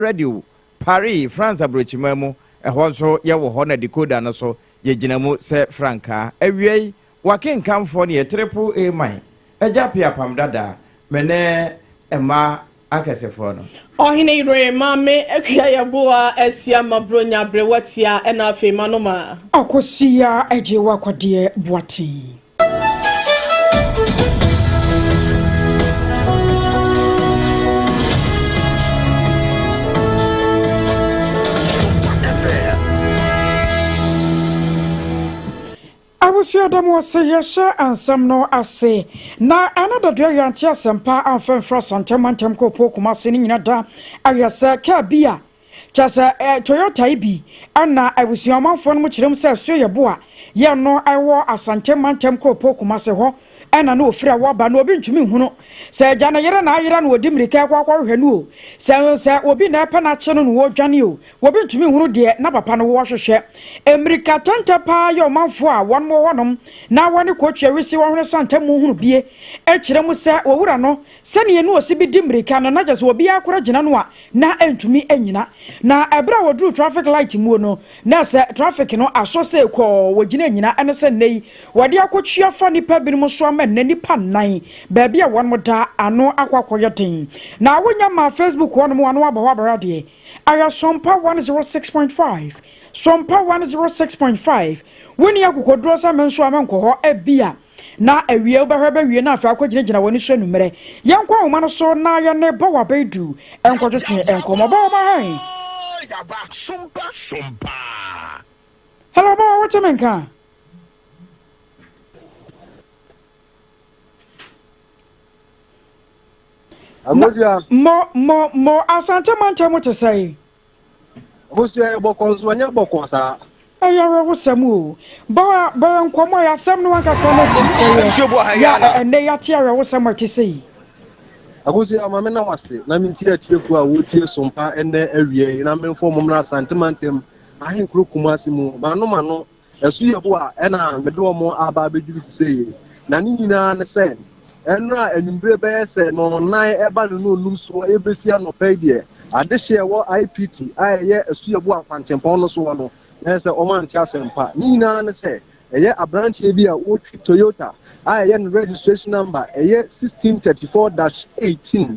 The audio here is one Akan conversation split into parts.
Radio, Paris, France aburokyiman mu, ɛhɔ nso yɛwɔ hɔ na decoder no so yɛgyina mu sɛ frankaa. Awiei, w'akenkanfoɔ no yɛ Triple A man, Agya Piapam Dada, me ne mmaa akɛsefoɔ no. Ɔhene yere Maame Akua Yeboah asia ma Buronya Aberewa Tia ɛna afei Manoma. Akosua Agyewa Kwadeɛ Boateng. Abusua da mu ɔse yɛhyɛ ansɛm no ase na ɛna dadua yɛante asɛmpa amfa mfiri Asante mantam kɔ Opuo Kumase no nyina da ayɛ sɛ kaa bi a Kyerɛ sɛ eh, Toyota yi bi na abusua ɔmanfoɔ no mu kyerɛ mu sɛ ɛsoɛ yɛ bo a yɛ no ɛwɔ Asante mantam kuropɔn Kumase hɔ ɛna na ɔfiri a wɔba no obi ntumi nhunu sɛ agya ne yere na ayera na ɔdi mmirika ɛkɔ akɔhwehwɛ no o sɛ sɛ obi na ɛpɛ no akye no na wɔredwane o obi ntumi nhunu deɛ na papa no wɔhwehwɛ mmirika tɛntɛ paa yɛ ɔmanfoɔ a wɔn wɔ hɔnom na wɔne kɔtwa wisi wɔhwene santa mu hunu bie ɛkyerɛ mu sɛ wɔwura no sɛdeɛ ne ɔsi bi di mmirika no na kyɛ sɛ obiara kora gyina no a na ɛntumi nnyina. Na ɛberɛ a wɔduruu traffic light muo no, na sɛ traffic no asɔ sei kɔɔ wɔgyina nnyina, ɛne sɛ nnɛ yi wɔde akɔtua fa nnipa binom so ama nnɛ nnipa nnan baabi a wɔnom da ano akɔ akɔyɛ den. Na wonya maa Facebook hɔnom ano abɔ hɔ abɛhwɛ adeɛ. Ayɛ Sompa 106.5, Sompa 106.5, wonni akokoduro sɛ me nso a menkɔ hɔ, ebia. Na awiei wobɛhwɛ bɛwie na afei akɔgyinagyina w'ani so anwummerɛ. Yɛnkɔ ahoma no so na yɛne Bawa Baidu nkɔtwetwe nkɔmmɔ. Bawa ma hɛn. Hello Bawa, wote me nka? Agosia. Mo mo mo Asante mantam te sɛe? Abusua yɛ bɔkɔɔ nso ɛnyɛ bɔkɔɔ saa. Ɛyɛ awerɛhosɛm o. Bɔ bɔ yɛn nkɔmmɔ yɛ asɛm no ankasa no si sɛ yɛ yɛ a ɛnnɛ yɛate awerɛhosɛm a ɛte sɛ yi. Akosua ma menna wo ase na mentie atiefoɔ a wɔretie Sompa ɛnnɛ awia yi na memfa wɔn mmra Asante mantam ahenkuro Kumasi mu. M'ano m'ano Ɛso yɛ bo a ɛna mede wɔn aba abɛduru sesei. Na ne nyinaa ne sɛ, ɛnora anwummere bɛyɛ sɛ nnɔnnan ɛba ne nnɔnnum soɔ ɛbɛsi anɔpa yi deɛ, adehyeɛ ɛwɔ IPT a ɛyɛ Asuaboa kwantempɔn no soɔ no, na ɛyɛ sɛ wɔn ante asɛmpa. Ne nyinaa ne sɛ, ɛyɛ aberanteɛ bi a ɔretwi Toyota a ɛyɛ ne registration number ɛyɛ 1634-18.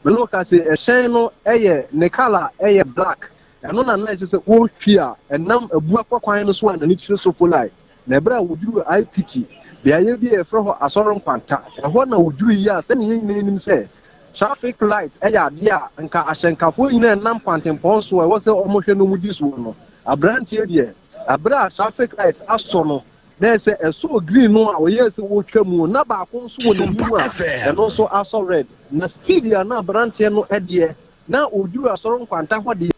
Me ne wo ka se ɛhyɛn no ɛyɛ ne colour ɛyɛ black. Ɛno na na ɛkyerɛ sɛ ɔretwi a ɛnam Abuakwa kwan no so a n'ani kyerɛ Sofolai. Na ɛberɛ a wɔduruu Aipiti, beaeɛ bi a yɛfrɛ hɔ Asɔre Nkwanta, ɛhɔ na wɔduruiɛ a sɛdeɛ yɛn nyinaa nim sɛ traffic light yɛ adeɛ a nka ahyɛnkafoɔ nyinaa ɛnam kwantempɔn so a ɛwɔ sɛ wɔhwɛ na wɔdi soɔ no, aberanteɛ deɛ, ɛberɛ a traffic light asɔ no, na ɛsɛ ɛsɔɔ green no a ɔyɛɛ sɛ ɔretwa mu na baako nso wɔ n'anim a ɛno nso asɔ red. Na speed a na aberanteɛ no deɛ Na wɔduruu asɔre nkwanta hɔ deɛ,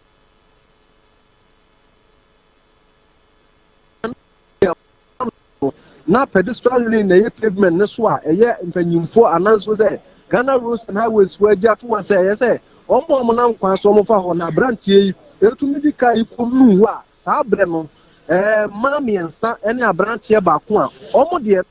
na pedestrian lane na ɛyɛ pavement no so a ɛyɛ mpanyimfoɔ ananso sɛ Ghana Roads and Highways foɔ agye ato hɔ sɛ ɛyɛ sɛ wɔn a wɔnam kwan so wɔfa hɔ na aberanteɛ yi ɛtumi de kaa yi kɔnuu hɔ a saa berɛ no ɛɛ mmaa mmiɛnsa ne aberanteɛ baako a wɔn deɛ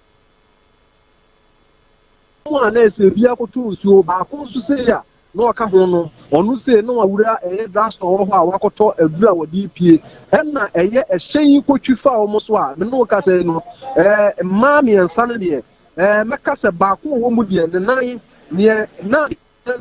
wɔn a na ɛsɛ ebi akoto nsuo baako nso sei a na ɔka ho no, ɔno sei na wawura ɛyɛ drugstore wɔ hɔ a wakɔtɔ aduru a wɔde repie, ɛna ɛyɛ ɛhyɛn yi kɔtwi fa wɔn so a me ne wo kasa yi no, ɛɛ mmaa mmiɛnsa no deɛ, ɛɛ mɛka sɛ baako wɔ mu deɛ ne nan neɛ na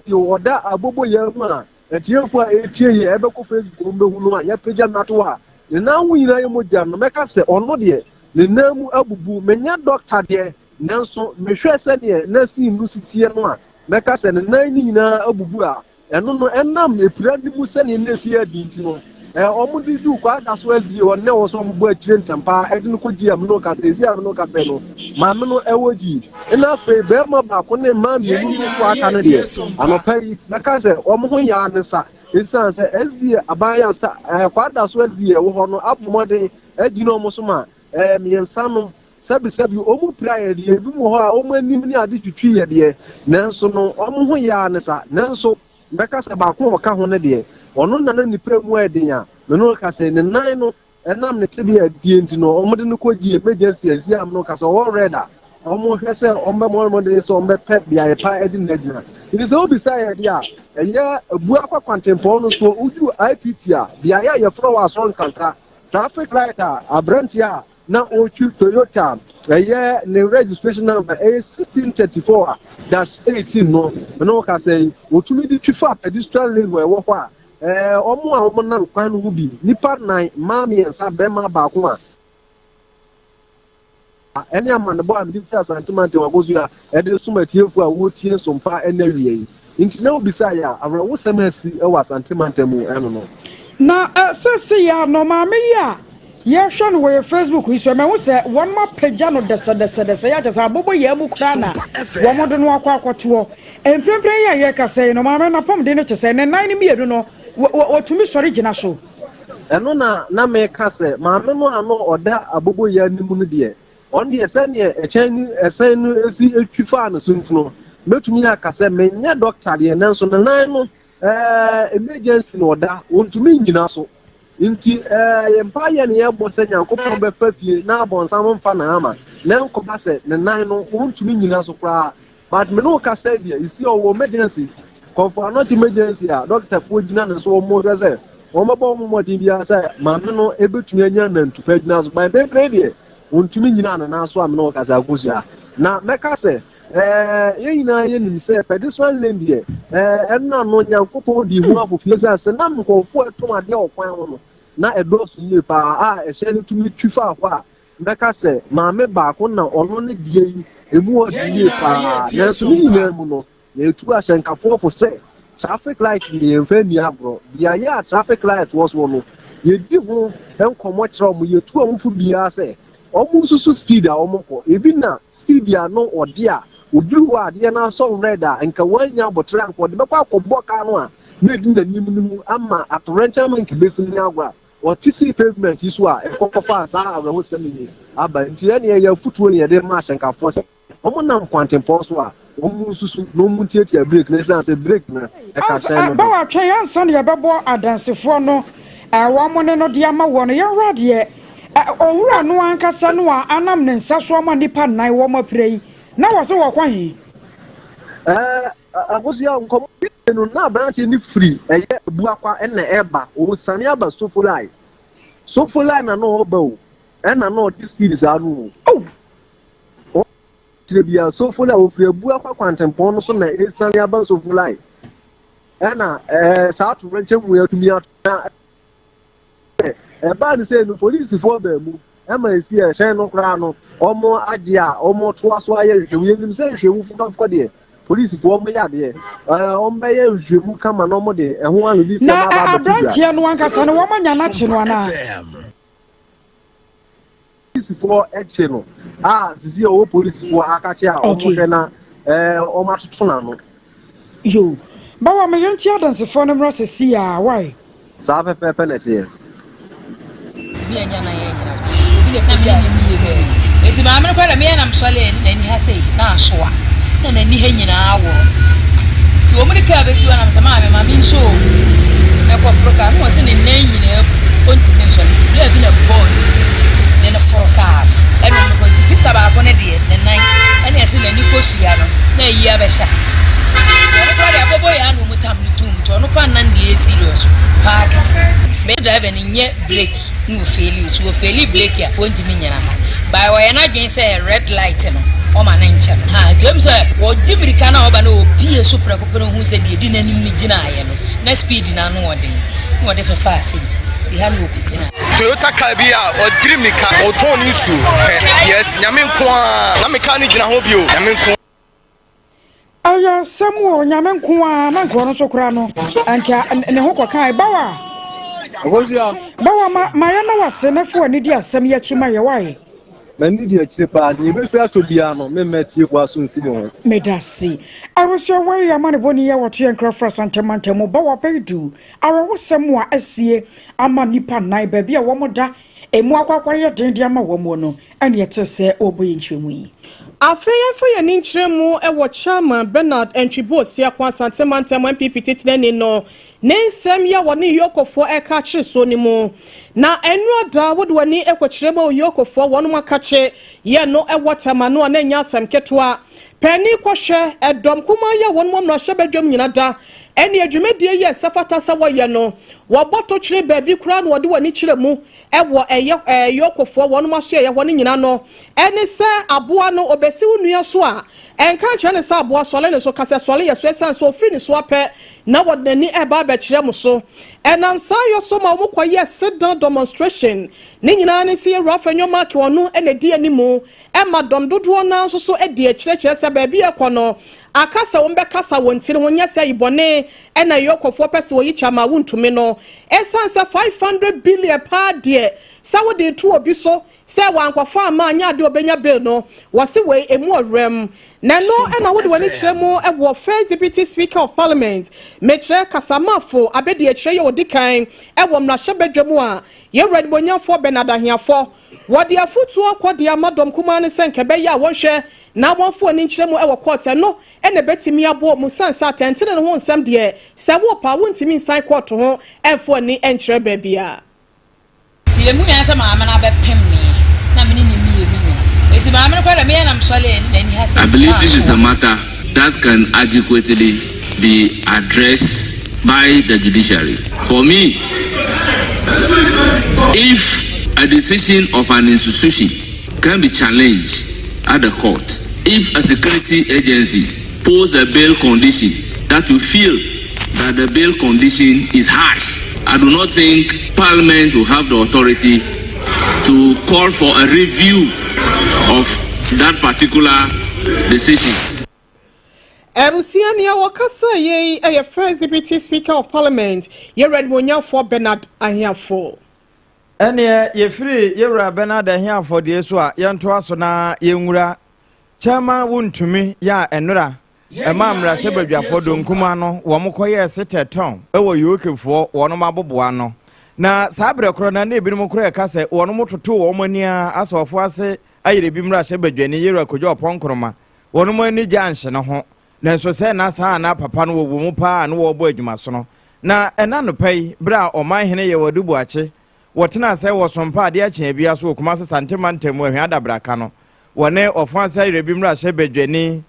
bio ɔda aboboyaa mu a atiefo a ɛretie yɛ ɛbɛkɔ Facebook wɔn bɛhu no a yɛapagya no ato a ne nan ho nyinaa yɛ mogya no, mɛka sɛ ɔno deɛ ne nan mu abubu. Menyɛ dɔkta deɛ, nanso mehwɛ sɛdeɛ na scene no si teɛ no a, mɛka sɛ ne nan no nyinaa abubu a ɛno no ɛnam epira no mu sɛnea na esi adi nti no ɛɛ wɔn de du kɔ ada so asie wɔn na ɛwɔ sɛ wɔn bɔ akyire ntɛm paa ɛde no kɔ gyi a mene kasa esi a mene kasa no maame no ɛwɔ gyi ɛna afei bɛrima baako ne mmaa mmienu no nso aka no deɛ anɔpa yi mɛka sɛ wɔn ho yaa ne sa esiane sɛ SDA aban yɛ sa ɛɛ kɔ ada so SDA ɛwɔ hɔ no abɔ mmɔden agyina wɔn so ma ɛɛ mmiɛnsa no Sɛbisɛbi, wɔn pira yɛ deɛ, ebinom wɔ hɔ a wɔn anim ne ade twitwi yɛ deɛ, nanso no, wɔn ho yɛ ara ne sa. Nanso, mɛka sɛ baako a ɔka ho no deɛ, ɔno na na ne pira mu ayɛ den a, me ne wo ka sɛ ne nan no, ɛnam ne tebea a ɛteɛ nti no, wɔde no kɔgyee emergency a ɛsi a me ne wo ka sɛ ɔwɔ red a, wɔhwɛ sɛ wɔbɛbɔ mmɔden sɛ wɔbɛpɛ beaeɛ pa de no agyina. Nti sɛ wobisa yɛ deɛ a, ɛyɛ Abuakwa kwantempɔn no so, woduru IPT a, beaeɛ a yɛfrɛ hɔ Asɔre Nkanka, traffic light a aberanteɛ a na ɔretwi Toyota a ɛyɛ ne registration number ɛyɛ 1634 a dash 18 no, me ne wo kasa yi, wɔtumi de twi fa pedestrian lane wɔ ɛwɔ hɔ a, ɛɛ, wɔn a wɔnam kwan no ho bi, nnipa nnan, mmaa mmiɛnsa, barima baako a, Ɛne amanebɔ a mede firi Asante Mantam Akosua de resom atiefo a wɔretie Sompa ɛnnɛ awia yi. Nti na wobisa yɛ a, awerɛhosɛm a asi wɔ Asante Mantam mu ɛno no. Na seesei ara no, maame yi a yɛhwɛ no wɔ yɛn Facebook yi so, mahu sɛ wɔn apagya no dɛsɛdɛsɛdɛsɛ yɛ akyɛ sɛ aboboyaa mu koraa na wɔde no akɔ akɔtoɔ. Mprempren yi a yɛrekasa yi no, maame no apɔmuden no te sɛ ne nan no mmienu no, wɔtumi sɔre gyina so. Ɛno na na meka sɛ maame no a na ɔda aboboyaa no mu no deɛ, ɔno deɛ sɛdeɛ ɛkyɛn no ɛsɛn no si twi faa ne so nti no, mɛtumi aka sɛ menyɛ dɔkta deɛ, nanso ne nan no ɛɛ emergency na ɔda, ɔntumi nnyina so. Nti ɛɛ yɛn mpaeɛ na yɛbɔ sɛ Nyankopɔn bɛfa fie na abɔnsam mfa n'ama na ɛnkɔba sɛ ne nan no ɔntumi nnyina so koraa. But me ne wo kasa yi deɛ, you see ɔwɔ emergency, kɔmfo anɔkye emergency a doctor foɔ gyina ne so wɔn hwɛ sɛ wɔn bɛbɔ wɔn mmɔden biara sɛ maame no ebetumi anya nantupa gyina so. But mpempere deɛ wɔntumi nyina ne nan so a me ne wo kasa akosua. Na mɛka sɛ ɛɛ yɛn nyinaa yɛnim sɛ pedestrian lane deɛ ɛɛ ɛno ano Nyankopɔn di ho afofie sɛ sɛ nam nkurɔfoɔ ɛtɔn adeɛ wɔ kwan ho no na ɛdɔɔso yie paa a ɛhyɛn no tumi twi fa hɔ a Mɛka sɛ maame baako na ɔno ne deɛ yi emu ɔden yie paa nanso ne nyinaa mu no yɛtu ahyɛnkafoɔ fo sɛ traffic light deɛ yɛmfa nni agorɔ. Beaeɛ a traffic light wɔ soɔ no yɛdi ho nkɔmmɔ kyerɛ wɔn, yɛtu wɔn fo biara sɛ wɔn nsusu speed a wɔkɔ. Ebi na speed a no ɔde a ɔduru hɔ a adeɛ no asɔ red a nka wannya aboterɛ a nka ɔde bɛkɔ akɔbɔ kaa no a na ɛdi n'anim no mu ama atoyerɛnkyɛm nka bɛsi no agorɔ a Wɔte sii pavement yi so a ɛkɔfaa saa awerɛhosɛm yi aba. Enti ɛnneɛ yɛn afotuo na yɛde rema ahyɛnkafoɔ sɛ wɔnam kwantempɔn so a, wɔnsusu na wɔntiatia brake no ɛsiane sɛ brake no ɛka Ansa, hyɛn no ho. Bawa twɛn ansa na yɛbɛbɔ adansefoɔ no wɔn ne no de ama woɔ no, yɛnhwɛ adeɛ. Owura no ankasa no a anam ne nsa so ama nnipa nnan wɔn apira yi, na wɔse wɔkɔ he? Ɛɛ, Akosua, nkɔmmɔ bi no, na aberanteɛ no firi ɛyɛ Abuakwa na ɛreba, ɔresiane aba Sofolai. Sofolai na na ɔreba o, ɛna na ɔde speed saa no o. Oh! Ɔkyerɛ bia Sofolai, ɔfiri Abuakwa kwantempɔn no so na ɛresiane aba Sofolai. Ɛna ɛɛ saa atoyerɛnkyɛm wei atumi ato na Sɛ ɛbaa no sei no, polisifoɔ baa mu ma ɛsi ɛhyɛn no koraa no, wɔagye a wɔtoa so ayɛ nhwehwɛmu. Yɛnim sɛ nhwehwɛmu fokafoɔ deɛ, polisifoɔ wɔyɛ adeɛ. Wɔbɛyɛ nhwehwɛmu kama na wɔde ɛho anodisɛm Na aba abɛto dwa. aberanteɛ no ankasa no, wɔanya no akye no anaa? Polisifoɔ kye no a sisi ɔwɔ polisifoɔ akakye a wɔn hwɛ na ɛɛ wɔn atoto n'ano. Yo, bawa ma yɛn ti adansefoɔ no mmra sɛsi a, why? Saa pɛpɛɛpɛ na ɛteɛ. Tumi anya na yɛn nyina obi na ɛpɛ bi a yɛ pɛɛ nti maame no kora dɛ meyɛ na mesɔre n'ani ha sei na asoa na n'ani ha nyinaa aworo nti wɔn de kaa bɛsi hɔ na mesɛ maame ma me nso mɛkɔforo kaa no wɔ sɛ ne nan nyinaa bu ɔntumi nsɔre nti bia bi na bɔɔ ne de no foro kaa no ɛna ɔmo kɔ nti sista baako ne deɛ ne nan ɛna ɛsɛ n'ani kɔ hyia no na ayi abɛhyɛ ha ɔno koraa deɛ abɔbɔ yɛ ana ɔmo tam no tum nti ɔno koraa nan deɛ yɛ serious paa kɛse bɛyɛ driver no nyɛ brake na ofeeli so ofeeli brake a wɔntumi nyina ha by ɔyɛ n'adwene sɛ red light no ɔma ne nkyɛn ha nti ɛmu sɛ wɔdi mirika na ɔba na opie so prɛko pɛ no ohun sɛ deɛ di n'anim no gyina ayɛ no na speed no ano ɔden na wɔde fefa ase mu nti ha na wɔkɔgyina. Toyota car bi a ɔdiri mirika ɔtɔn ne nsuo pɛ yes nyame nko ara na me car no gyina hɔ bio nyame nko. Ɛyɛ asɛm o nyame nko ara na nka ɔno nso koraa no nka ne ho kɔkae bawa bawa ma ma yɛn na wase na fo ani di asɛm yi akyi ma yɛ wae. M'ani di akyire paa, deɛ ɛbɛfiri atɔ biara no, memma atiefoɔ aso nsi me ho. Medase. Abusua wei yɛ amanebɔni yi a wɔto yɛn nkra fra Asante mantam mu Bawa Baidu. Awerɛhosɛm a asie ama nnipa nnan baabi a wɔn da emu akɔ akɔyɛ den de ama wɔn no ɛne ɛte sɛ wɔbɔ yɛn nkyerɛmu yi. Afei yɛmfa yɛn ani nkyerɛ mu wɔ Chairman Bernard Antwi Boasiako Asante Mantam NPP titenani no ne nsɛm yi a wɔne EOCOfoɔ reka akyere soɔ no mu. Na nnora da wode w'ani kɔkyerɛ mu wɔ EOCOfoɔ wɔnom akakye yɛ no wɔ Tema no a na ɛnyɛ asɛm ketewa. Paani kɔhwɛ ɛdɔm kumaa yi a wɔnom wɔ mmarahyɛbadwam nyina da ɛneɛ dwumadie yi a ɛsɛ fata sɛ wɔyɛ no wɔbɔ to twere baabi koraa na wɔde w'ani kyerɛ mu wɔ ɛyɛ EOCOfoɔ wɔnom asoɛeɛ hɔ no nyina no Ɛne sɛ aboa no, ɔbɛsi wo nua so a, ɛnka nkyerɛ no sɛ aboa sɔre ne so, ka sɛ sɔre yɛ so ɛsiane sɛ ɔfiri ne so ara pɛ na wɔde n'ani reba abɛkyerɛ mo so. Ɛnam saa yɔ so ma wɔkɔyɛɛ sit down demonstration. Ne nyinaa ne sɛ Yɛwura Afenyo Markin ɔno na ɛdi animu ma dɔm dodoɔ no ara nso so di akyire kyerɛ sɛ baabi a ɛkɔ no aka sɛ wɔbɛkasa wɔn tiri ho nyɛ sɛ ayi bɔne na Yokofoɔ pɛ sɛ wɔyi kyɛ ama wontumi no. Ɛsiane sɛ 500 billion paa deɛ sɛ wode reto obi so Sɛ wankɔfa amma anyɛ ade a ɔbɛnya bail no, wɔse wei ɛmu ɔwerɛm. Na ɛno na wode w'ani kyerɛ mu wɔ First Deputy Speaker of Parliament, mekyerɛ Kasamafo abɛdiakyire yi a ɔdi kan wɔ mmarahyɛbadwa mu a Yɛwura Animuonyamfoɔ Bernard Ahiafor. Wɔde afotuo akɔ de ama dɔm kumaa no sɛ nka ɛbɛyɛ a wɔnhwɛ na wɔmfa ani nkyerɛ mu wɔ kɔɔto ɛno na ɛbɛtumi aboa wɔn sane sɛ atɛntene ho nsɛm deɛ sɛ worepa a wontumi nsan kɔɔto ho mfa w'ani nkyerɛ baabiara. Nti yɛn mu nyinaa sɛ maame no abɛpem me na me ne ne mmienu nyina. Nti maame no koraa deɛ meyɛ na mesɔre n'ani ha sɛ I believe na this is a asoa. matter that can adequately be addressed by the judiciary. For me, if a decision of an institution can be challenged at the court, if a security agency pose a bail condition that you feel that the bail condition is harsh, I do not think Parliament will have the authority to call for a review of that particular decision. Abusua nea wɔkasa yei yɛ First Deputy Speaker of Parliament, Yɛwura Animuonyamfoɔ Bernard Ahiafor. Ɛneɛ yɛfiri Yɛwura Bernard Ahiafor deɛ so a, yɛntoa so na yɛnwura Chairman Wontumi yɛ a ɛnora Ɛmaa mmarahyɛbadwafoɔ donkumaa no wɔn kɔyɛɛ setɛtɔn wɔ UK foɔ wɔnom aboboa ano. Na saa berɛ korɔ no na ebinom koraa ɛka sɛ wɔnom totoo wɔn ani ara asɛ ɔfo ase ayere bi mmarahyɛbadwani Yewura Kojo Ɔpɔn Nkrumah wɔnom ani gye anhye no ho. Nanso sɛ na saa a na papa no wɔwɔ mu paa a na wɔrebɔ adwumasono. Na ɛna anɔpa yi berɛ a ɔman hene Yaw Adu Boakye wɔtenaa sɛ wɔsom pa adeɛ akyea biara so wɔ Kumase Sante mantam mu Ahwea Adabraka no wɔne ɔfo ase ayere bi mmarahyɛbadwani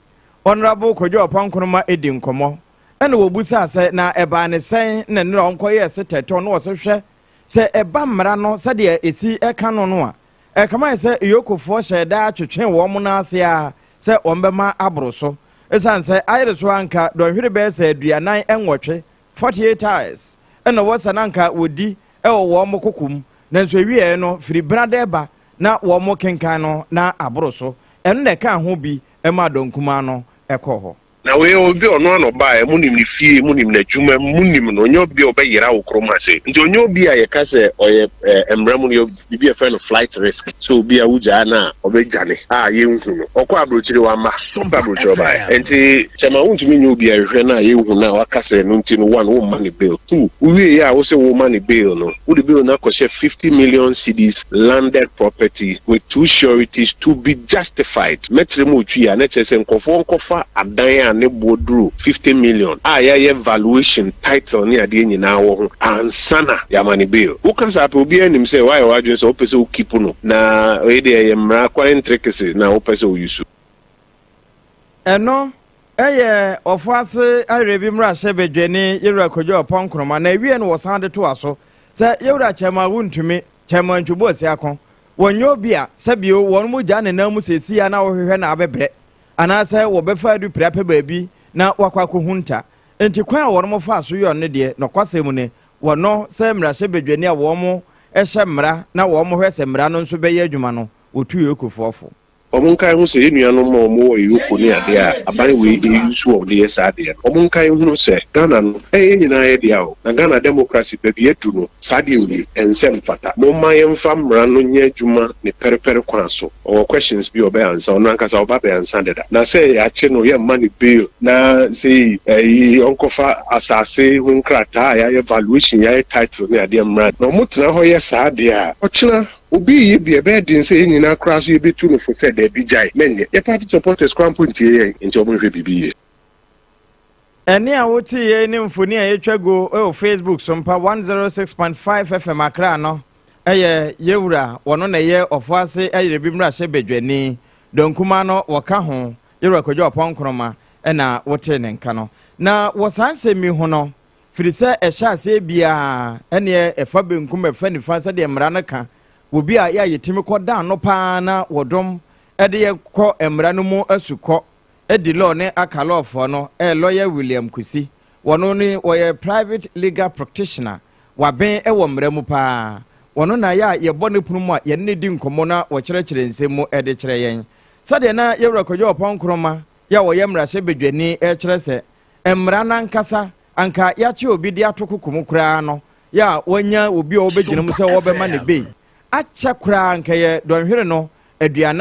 Honourable Kojo Oppong Nkrumah di nkɔmmɔ ɛna wɔbusaa sɛ na ɛbaa ne sɛn na nnora ɔnkɔyɛɛ setɛtɔ na ɔse hwɛ sɛ ɛba mmara no sɛdeɛ ɛsi ɛka no no a ɛkama yɛ sɛ Yokofoɔ hyɛɛ daa twetwe wɔn nan ase ara sɛ wɔn bɛma aboro so ɛsiane sɛ ayere so anka dɔnhwere bɛyɛ sɛ 48, 48 hours, ɛna wɔ sɛ na anka wɔdi ɛwɔ wɔn koko mu nanso ɛwieɛ no firi benada ɛba na wɔn kenkan no na aboro so ɛno na ɛkaa ho bi maa dɔm kumaa no kɔɔ hɔ. Na wei obi a ɔno ara na ɔbaeɛ, monim ne fie, monim n'adwuma mu, monim no, ɔnyɛ obi a ɔbɛyera wo kurom ha sei. Nti ɔnyɛ obi a yɛka sɛ ɔyɛ eh, mmara mu no yɛwɔ biribi a yɛfrɛ no flight risk, sɛ obi a wogyaa no a ɔbɛdwane a yɛnhu no. Ɔkɔ aburokyire wamma, ɔba aburokyire ɔbaeɛ. Nti kyɛma wontumi nyɛ obi a yɛhwehwɛ no a yɛnhu no a waka sɛ ɛno nti no one womma no bail, two wowieeɛ a wose woma no bail no, Wode bill no akɔhyɛ 50 million cedis landed property with two sureties to be justified. Mɛkyerɛ mu otwi a, na kyerɛ sɛ nkurɔfoɔ nkɔfa adan a ne boɔ duru 50 million a yɛayɛ valuation, title ne adeɛ nyinaa wɔ ho ansa na yɛama no bail. Woka saa pɛ, obiara nim sɛ woayɛ w'adwene sɛ wopɛ sɛ wo keep no na wei deɛ ɛyɛ mmara kwan nterekese na wopɛ sɛ wo use. Ɛno yɛ Ɔfoase Awerɛbi mmarahyɛbadwani Yewura Kojo Oppong Nkrumah na ɛwiee no wɔsan de toa so sɛ Yewura Chairman Wontumi, Chairman Ntwobu Asiako, wɔnyɛ obi a sɛbio wɔn mu gya ne nan mu seesei a na wɔhwehwɛ no abɛbrɛ anaasɛ wɔbɛfa adu pira pɛ baabi na wakɔ akɔhunta. Enti kwan a wɔn faa so yɔɔ no deɛ nɔkwasɛm ni wɔno sɛ mmarahyɛbadwani a wɔn hyɛ mmara na wɔn hwɛ sɛ mmara no nso bɛyɛ adwuma no wɔtu Yokofoɔ fo. Wɔn nkae ho sɛ yɛn nuanom a wɔn wɔ Eoco ne adeɛ a aban wei use wɔn de yɛ saa adeɛ no, wɔn nkae nhunu sɛ Ghana no ɛyɛ yɛn nyinaa yɛ dea o, na Ghana democracy baabi adu no saa adeɛ wei ɛnsɛ mfata. Momma yɛnfa mmara no nyɛ adwuma ne pɛrepɛre kwan so. Ɔwɔ questions bi a ɔbɛ ansa, ɔno ankasa ɔba bɛ ansa deda. Na sɛ yɛakye no yɛmma no bail na sei ɛyi ɔnkɔfa asase ho nkrataa a yɛayɛ valuation, yɛayɛ title ne adeɛ mmra. Na wɔn tena hɔ yɛ saa adeɛ a, ɔkyena. Obi reyɛ bi a, ɛbɛyɛ den sɛ yɛn nyinaa koraa nso yɛbɛtu no fo sɛ daabi, gyae, mɛnyɛ. Yɛn party supporters koraa mpo ntie yɛn, enti wɔnhwɛ biribi yie. Ɛnne a wotee yi ne mfoni a yɛatwa gu wɔ Facebook so mpa 106.5 FM Accra no yɛ Yɛwura, wɔno na ɛyɛ Ɔfoase Ayerɛbi mmarahyɛ badwani, Dɔnkumaa no wɔka ho, Yɛwura Kwadwo Ɔpɔn Nkrumah na wotee ne nka no. Na wɔ saa nsɛm yi ho no, firi sɛ ɛhyɛ aseɛ biara ɛneɛ ɛfa benkum ɛfa nifa sɛdeɛ mmara no ka, wɔ bi a yɛ a yɛtumi kɔ da ano paa na wɔdom de yɛ kɔ mmara no mu asukɔ di law ne aka lawfoɔ no ɛyɛ lawyer William Kusi. Wɔno ne wɔyɛ private legal practitioner, waben wɔ mmara mu paa. Wɔno na yɛ a yɛbɔ ne pono mu a yɛne no di nkɔmmɔ na wɔkyerɛkyerɛ nsɛm mu de kyerɛ yɛn. Sɛdeɛ na Yɛwura Kwadwo Ɔpɔn Nkrumah yɛ a ɔyɛ mmarahyɛbadwani rekyerɛ sɛ mmara no ankasa anka yɛakye obi de ato koko mu koraa no yɛ a wɔanya obi a ɔbɛgyina mu sɛ wɔbɛma ne bail akyɛ koraa anka yɛ dɔnhwere no 48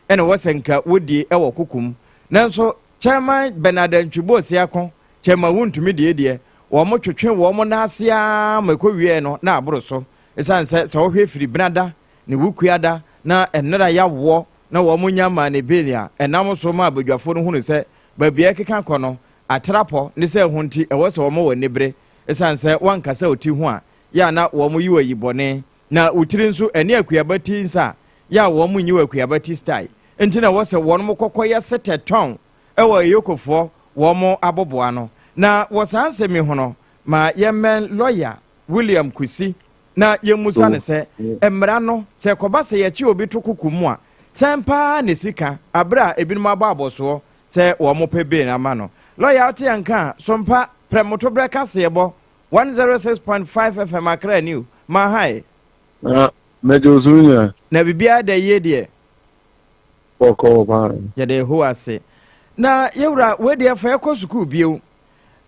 na ɛwɔ sɛ nka wɔdie wɔ koko mu. Nanso Chairman Bernard Antwi Boasiako, Chairman Wontumi deɛ deɛ, wɔn twetwe wɔn nan ase ara ma ɛkɔwieɛ no na aboro so. Ɛsiane sɛ sɛ wohwɛ firi Benada ne Wukuada na nnera yawoɔ na wɔn nya maa ne bail a, ɛnam so ma abadwafoɔ no hunu sɛ baabi a ɛrekeka kɔ no atrapɔ ne sɛ ɛho nti ɛwɔ sɛ wɔma wɔn ani bere. Ɛsiane sɛ woankasa wo ti ho a, yɛ a na wɔn yi wo ayi bɔne. Na wo tiri nso ɛne akuaba ti nsa a, yɛ a wɔn nyi wo akuaba ti style. Nti na ɛwɔ sɛ wɔn kɔkɔ yɛ setɛ tɔn wɔ Eyokofoɔ wɔn aboboa ano. Na wɔ saa nsɛm yi ho no, ma yɛmmɛn lɔya William Kusi na yɛmmusa no sɛ, mmara no, sɛ ɛkɔba sɛ yɛkye obi to koko mu a, sɛn paa na ɛsi ka berɛ a ebinom abɔ abɔsoɔ sɛ wɔpɛ bail ama no? Lɔya wote yɛn nka a, Sompa, Prɛmotoberɛ Kaseɛbɔ, 106.5 FM Accra New, ma hae. Na mɛgye wo so me nua. Na biribiara da yie deɛ. Bɔkɔɔ paa. Yɛda Yehowa ase. Na yɛwura wei deɛ fa yɛkɔ sukuu bio.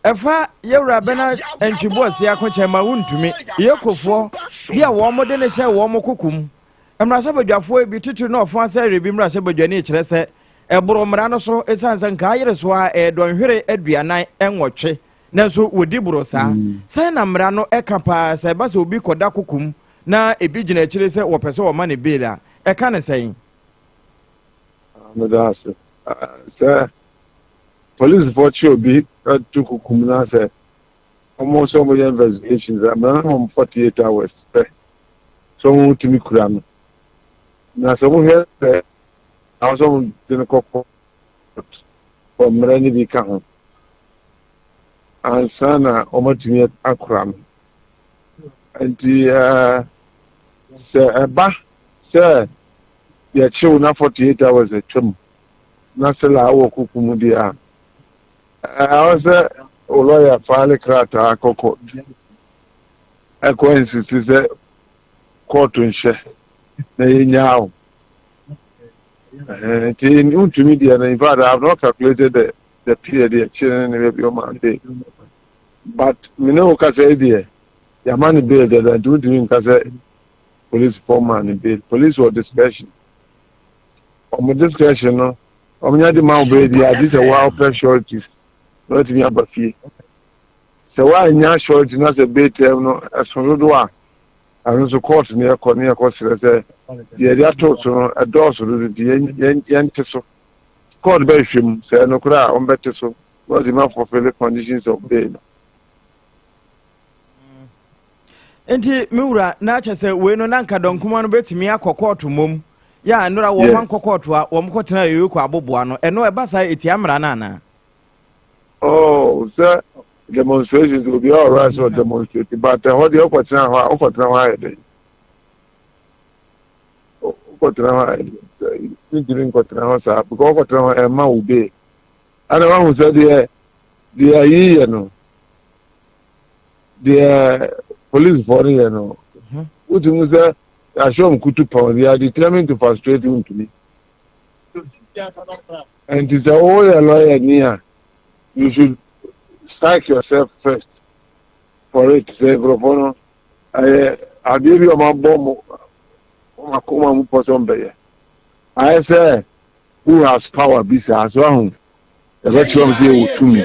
Ɛfa yɛwura bɛna ntwiboɔse akokyɛn ma wontumi. Yekofoɔ bi a wɔn de no hyɛ wɔn koko mu. Mmarahyɛbadwafoɔ bi titiri na ɔfo asɛ rebi mmarahyɛbadwani kyerɛ sɛ ɛboro mmara no so ɛsiane sɛ nkaa yere so a ɛyɛ dɔnhwere 48 nanso wɔdi boro saa. Sɛn na mmara no ɛka paa sɛ ɛba sɛ obi kɔda koko mu na ebi gyina akyire sɛ wɔpɛ sɛ wɔma no bail a, ɛka ne sɛn? Meda ase. Sɛ polisifoɔ kye obi to kukum na sɛ wɔn sɛ wɔyɛ investigations a, mmara no wɔn 48 hours pɛ sɛ wɔn tumi kura no. Na sɛ wɔhwɛ sɛ ahɔ sɛ wɔn de no kɔ court wɔ mmara no bi ka ho ansa na wɔatumi akora no. Nti sɛ ɛba sɛ yɛkyew na 48 hours atwam na sɛ la wɔ kuku mu deɛ a, ɛwɔ sɛ wo lɔya file krataa kɔ court ɛkɔ insist sɛ court nhyɛ na yɛnyaa wo. Nti wontumi deɛ no, in fact I have not calculated the period yɛkyere no ne baabi ɔma bail, but me ne wo kasa yi deɛ yɛama no bail dada, nti wontumi nka sɛ policefoɔ maa no bail. Police wɔ discretion, wɔn discretion no wɔn nya de ma wo bail deɛ agye sɛ woa wopɛ sureties na watumi aba fie. Sɛ woannya surety na sɛ bail term no ɛso dodo a, ɛno nso court ne yɛkɔ ne yɛkɔ srɛ sɛ deɛ yɛde ato so no ɛdɔɔso dodo nti yɛnte so. Court bɛhwehwɛ mu sɛ ɛnokorɛ a wɔbɛte so na wɔatumi afulfill conditions of bail no. Nti me wura na kyɛ sɛ wei no na nka dɔnkoma no bɛtumi akɔ kɔɔto mmom yɛ a nnora wɔn ankɔ kɔɔto a wɔn kɔtena Yeriko aboboa no ɛno ɛba saa ɛtia mmara no anaa? Oh, sɛ demonstrations obiara wɔ right sɛ ɔdemonstrate, but ɛhɔ deɛ wokɔtena hɔ a wokɔtena hɔ ayɛ dɛn? Wokɔtena hɔ ayɛ dɛn? Sɛ mentumi nkɔtena hɔ saa because wokɔtena hɔ ɛmma wo bail. Ɛna wahu sɛ deɛ deɛ ayi yɛ no deɛ policefoɔ no yɛ no wotumi sɛ ahyɛ wɔn kutu pɔn, they are determined to frustrate wontumi. Nti sɛ woyɛ lawyer ni a, you should strike yourself first for it. Sɛ nkurɔfoɔ no ɛyɛ adeɛ bi a wɔn abɔ mo wɔn akoma mu pɔ sɛ wɔn bɛyɛ ayɛ sɛ who has power bi saa so ahu yɛbɛkyerɛ wɔn sɛ yɛwɔ tumi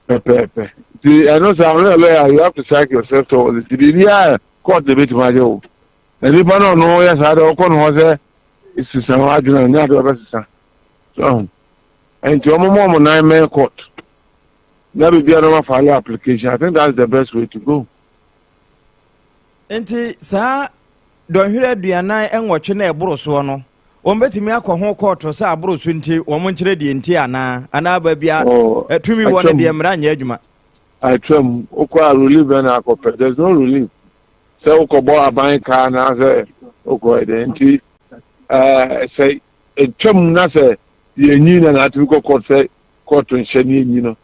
pɛpɛɛpɛ. Nti ɛno saa ɔno yɛ lawyer, you have to psych yourself towards it. Biribiara court na ebetumi agye wo. Na nipa no ɔno yɛ saa deɛ ɔkɔ ne hɔ sɛ sesa w'adwene a nyɛ adeɛ ɔbɛsesa. So ahu. Nti wɔn mo wɔn nan mɛn court. Na biribiara na wɔn afile application. I think that's the best way to go. Nti saa dɔnhwere 48 no a ɛboro soɔ no, wɔbɛtumi akɔ ho kɔɔto sɛ aboro so nti wɔn nkyerɛ deɛ nti anaa? Anaa baabi a Oh, tumi wɔ no atwam. deɛ mmara nyɛ adwuma? Atwam. Wokɔ a relief bɛn na akɔpɛ? There's no relief. Sɛ wokɔbɔ aban ka anaasɛ wokɔ ɛdɛn nti ɛɛ sɛ atwam na sɛ yɛnyi na na atumi kɔ court sɛ court nhyɛ ne yɛnyi no.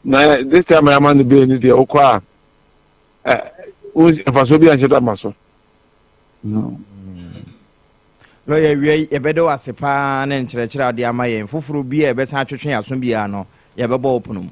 Na this time a yɛama no bail no deɛ wokɔ a mfasoɔ bi anhyɛ da ma so. Lɔya awia yi yɛbɛda wo ase paa ne nkyerɛkyerɛ a wode ama yɛn. Foforɔ bi a yɛbɛsan atwetwe yɛn aso biara no, yɛbɛbɔ wo pono mu.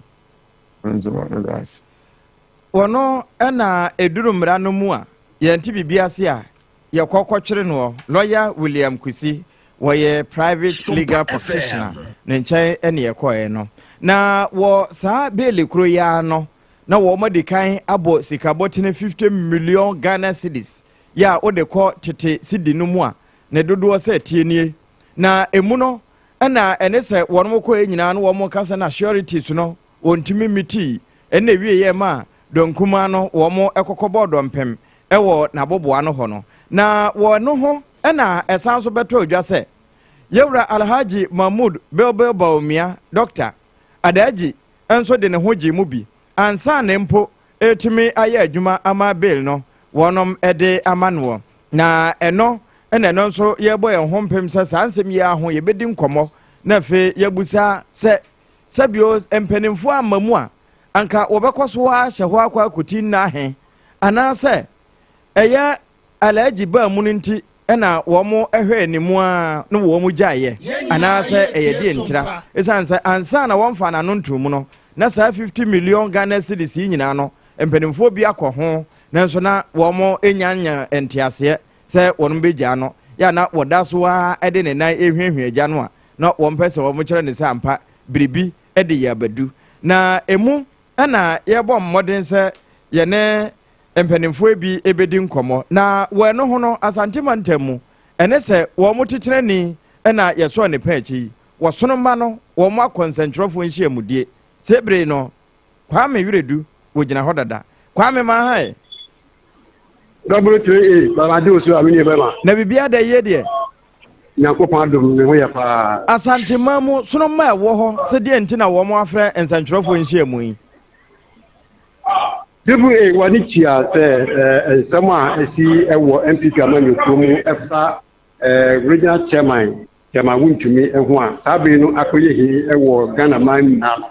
Wɔno na ɛduru mmara no mu a yɛnte biribi ase a yɛkɔ kɔtwere noɔ. Lɔya William Kusi, wɔyɛ private legal practitioner, ne nkyɛn ne yɛkɔɛ no. Na wɔ saa beeli koro yi ara no, na wɔadi kan abɔ sikabɔtene 50 million Ghana cedis yɛ a wode kɔ tete cedi no mu a, ne dodoɔ sɛ tie nie. Na emu no na ɛne sɛ wɔn kɔɛ nyinaa no wɔn ka sɛ na sureties no wɔntumi mmitii, ɛna ɛwieɛ maa dɔnkumaa no wɔn kɔkɔbɔɔ dɔmpem wɔ n'aboboa no hɔ no. Na wɔ ɛno ho na ɛsan nso bɛtɔɔ dwa sɛ Yɛwura Alhaji Mahmood Bilbil Bawumia, Dɔkta, Adaji nso de ne ho gyee mu bi ansa na mpo ɛretumi ayɛ adwuma ama bail no wɔnom de ama noɔ. Na ɛno na ɛno nso yɛrebɔ yɛn ho mpem sɛ saa nsɛm yi ara ho yɛbɛdi nkɔmmɔ na afei yɛabusa sɛ sɛbio mpanimfoɔ amma mu a anka wɔbɛkɔ so ara ahyɛ hɔ akɔ akɔti nna ahe anaasɛ ɛyɛ Alhaji baa mu no nti na wɔhwɛɛ ne mu ara na wɔgyaeɛ anaasɛ ɛyɛ deɛ ntira. Ɛsiane sɛ ansa na wɔmfaa n'ano ntoo mu no, na saa 50 million Ghana cedis yi nyinaa no, mpanimfoɔ bi akɔ ho, nanso na wɔnnya nya nteaseɛ sɛ wɔn bɛgyaa no. Yɛ a na wɔda so ara de ne nan rehuahua agya no a na wɔmpɛ sɛ wɔkyerɛ no sɛ ampa biribi de yɛ abadu. Na ɛmu na yɛbɔ mmɔden sɛ yɛne mpanimfoɔ bi bɛdi nkɔmmɔ. Na wɔ ɛno ho no, Asante mantam mu, ɛne sɛ wɔn titenani na yɛsɔɔ ne pɛn akyi yi, wɔsono mma no wɔn akɔ nsɛntwerɛfoɔ nhyiamudie. Saa bere yi no, Kwame Wiredu wɔgyina hɔ dada. Kwame Mahae. W3A, Baba ade wo so a me nua bɛma. Na biribiara da yie deɛ? Nyankopɔn adom me ho yɛ paa. Asanteman mu sono mma ɛwɔ hɔ sɛ deɛ nti na wɔn afrɛ nsɛntwerɛfoɔ nhyiamu yi? Triple A w'ani tua sɛ nsɛm a asi wɔ NPP amanyɔkuo mu ɛfa Regional Chairman Chairman Wontumi ho a saa bere no akɔyɛ hi wɔ Ghana man nyinaa no.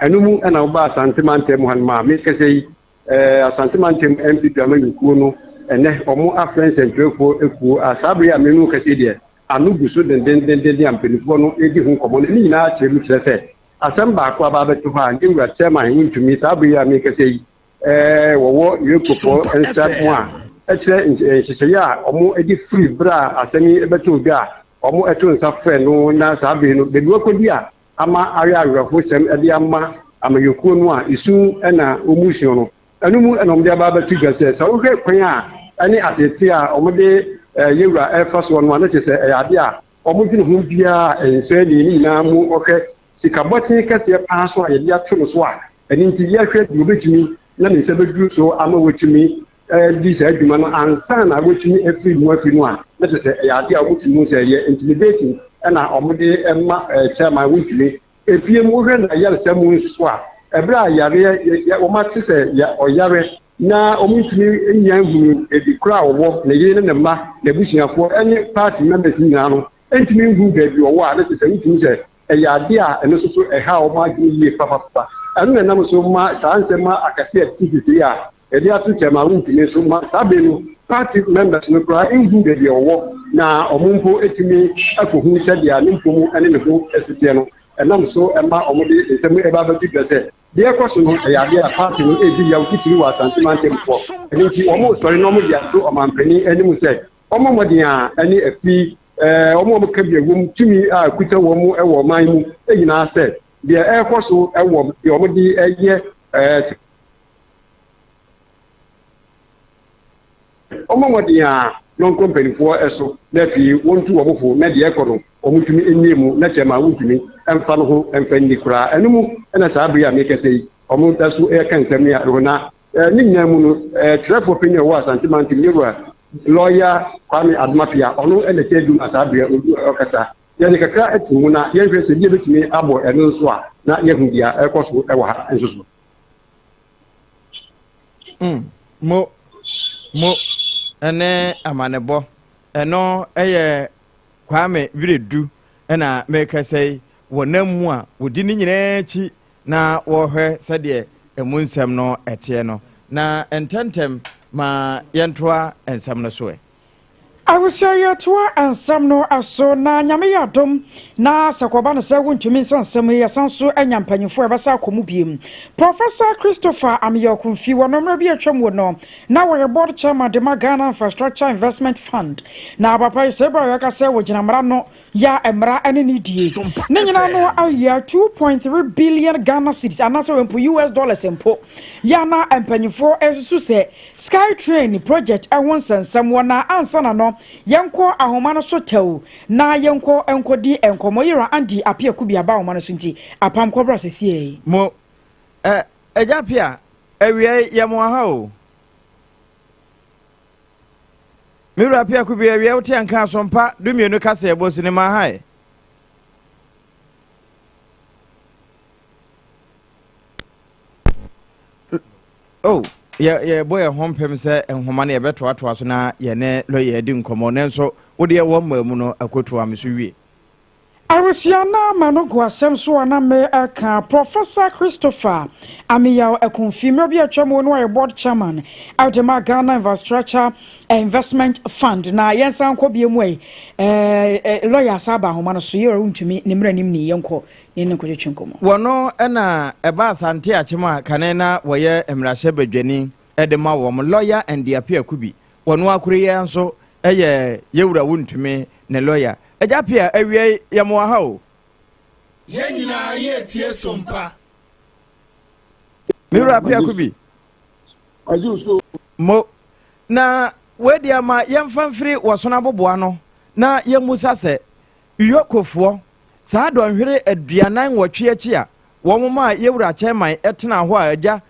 Ɛno mu na woba Asante mantam mu hanom a mekasa yi Asante mantam NPP amanyɔkuo no ɛnɛ wɔn afrɛ nsɛntwerɛfoɔ akuo a saa bere a me ne wo kasa yi deɛ ano gu so dendendenden a mpanimfoɔ no redi ho nkɔmmɔ no ne nyinaa kyerɛ mu kyerɛ sɛ Asɛm baako aba abɛto hɔ a, yɛn wura Chairman wontumi, saa bere yi a merekasa yi, wɔwɔ Urecofoɔ nsa mu a ɛkyerɛ nhyehyɛeɛ a wɔde firi berɛ a asɛm yi bɛtoo dwa a wɔto nsa frɛ no na saa bere no baabi wakɔdi a ama ayɛ awerɛhosɛm de ama amanyɔkuo no a esu na wɔresu no. Ɛno mu na wɔde aba abɛto dwa sɛ, sɛ wohwɛ kwan a ɛne ateetee a wɔde yɛn wura refa soɔ no a, na kyerɛ sɛ ɛyɛ adeɛ a Wɔdwene ho biara a ɛnsɔ ani, ne nyinaa mu ɔhwɛ sika bɔten kɛseɛ paa so a yɛde ato no so a ɛno nti yɛhwɛ deɛ ɔbɛtumi na ne nsa bɛduru so ama watumi adi saa adwuma no ansa na watumi afiri mu afi no a, na kyerɛ sɛ ɛyɛ adeɛ a wɔtumi hu sɛ ɛyɛ intimidating ɛna wɔde ma chairman wontumi. Ebiem wohwɛ na ayaresa mu nso so a, ɛberɛ a yareɛ wɔate sɛ ɔyare na wɔntumi nnya nhunu baabi korɔ a ɔwɔ, ne yere ne ne mma, n'abusuafoɔ ne party members nyinaa no ntumi nhunu baabi ɔwɔ a, na kyerɛ sɛ wotumi sɛ ɛyɛ adeɛ a ɛno nso so ɛha wɔn adwene yie papapapa. Ɛno na ɛnam so ma saa nsɛm akɛseɛ a ɛtete sese yi a yɛde ato kyɛm a wontumi nso ma saa bere no party members no koraa nhu baabi a ɔwɔ na wɔn mpo tumi akɔhu sɛdeɛ ne mfom ne ne ho si teɛ no, ɛnam so ma wɔde nsɛm ba abɛto dwa sɛ Deɛ ɛrekɔ so no, ɛyɛ adeɛ a party no redi yaw titiriw wɔ Asante mantam hɔ. Ɛno nti, wɔresɔre na wɔde ato ɔmanpanin anim sɛ ɔmmɔ mmɔden a ɛne afi wɔn a wɔka bi a ɛwom tumi a ɛkuta wɔn wɔ ɔman mu nyinaa sɛ deɛ ɛrekɔ so wɔ deɛ wɔde yɛ Wɔmmɔ mmɔden a. na ɔnkɔ mpanimfoɔ so na afei wɔntu wɔn fo na deɛ ɛkɔ no wɔntumi nnie mu na kyɛma wontumi mfa no ho mfa nni koraa. Ɛno mu na saa bere yi a merekasa yi wɔda so reka nsɛm yi a na ne nyinaa mu no twerɛfoɔ panyin a ɔwɔ Asante Mantam Yɛwura Lɔya Kwame Adom Appiah ɔno na ɛkyɛ adwuma saa bere a ɔkasa. Yɛde kakra to mu na yɛnhwɛ sɛ bi yɛbɛtumi abɔ ɛno nso a na yɛahu deɛ ɛrekɔ so wɔ ha nso so. Mm, mo, mo, ɛne amanebɔ. Ɛno ɛyɛ Kwame Wiredu na merekasa yi, wɔnam mu a wɔdi ne nyinaa akyi na wɔhwɛ sɛdeɛ ɛmu nsɛm no ɛteɛ no. Na ntɛmntɛm ma yɛntoa nsɛm no so ɛ. Abusua yɛtoa nsɛm no so na Nyame yɛ adom na sɛ kɔba no sɛ wontumi nsa nsɛm yi yɛsan so anya mpanyimfoɔ a yɛbɛsa akɔ mu biem. Professor Christopher Ameyaw Kumfi wɔ no mmerɛ bi atwam wɔ no na wɔyɛ board chairman de ma Ghana Infrastructure Investment Fund na papa yi sɛ berɛ a yɛka sɛ wɔgyina mmara no yɛ a mmara ne ne die ne nyinaa no awia 2.3 billion Ghana cedis anaasɛ mpo US dollars mpo yɛ na mpanyinfoɔ ɛsusu sɛ Sky Train project ɛho nsɛnsɛm wɔ na ansa na no yɛnkɔ ahoma no so tɛw na yɛnkɔ nkɔdi nkɔmmɔ yɛwura Andy Appiah Kubi aba ahoma no so nti apam kɔbra sesiei. Mo, ɛ, Agya Appiah, awia yi yɛ mo aha o. Me wura Piako bi awia wote anka asompa dumienu kasa ɛbɔ sinima ha ɛ. Oh, yɛ yɛbɔ yɛn ho mpem sɛ nhoma no yɛbɛtoatoa so na yɛne lɔya adi nkɔmmɔ nanso wodeɛ wɔ mmaa mu no akotoa me so wie. Abusua no ama no gu asɛm so a na me ka Professor Christopher Ameyaw Akumfi mmerɛ bi a atwa mu no ɔyɛ board chairman de ma Ghana Infrastructure Investment Fund na yɛnsan nkɔ bie mu ɛ lawyer asa aba ahoma no so yɛwura wontumi ne mmerɛ nim ni yɛnkɔ ne ne nkɔtwetwe nkɔmmɔ. Wɔno na ɛba Asante Akyem a kane na wɔyɛ mmarahyɛ badwani de ma wɔn, Lawyer Andy Appiah Kubi. Wɔno akoro yi ara nso yɛ Yɛwura Wontumi ne lawyer. Agya Appiah, awia yi yɛ mo wɔ ha o. Yɛn nyinaa yɛretie sompa. Me wura Appiah Kubi. Mo, na wei deɛ ma yɛmfa mfiri wɔsono aboboa no na yɛmmusa sɛ, Yokofoɔ, saa dɔnhwere 48 akyi a wɔn maa Yɛwura Chairman tenaa hɔ a agya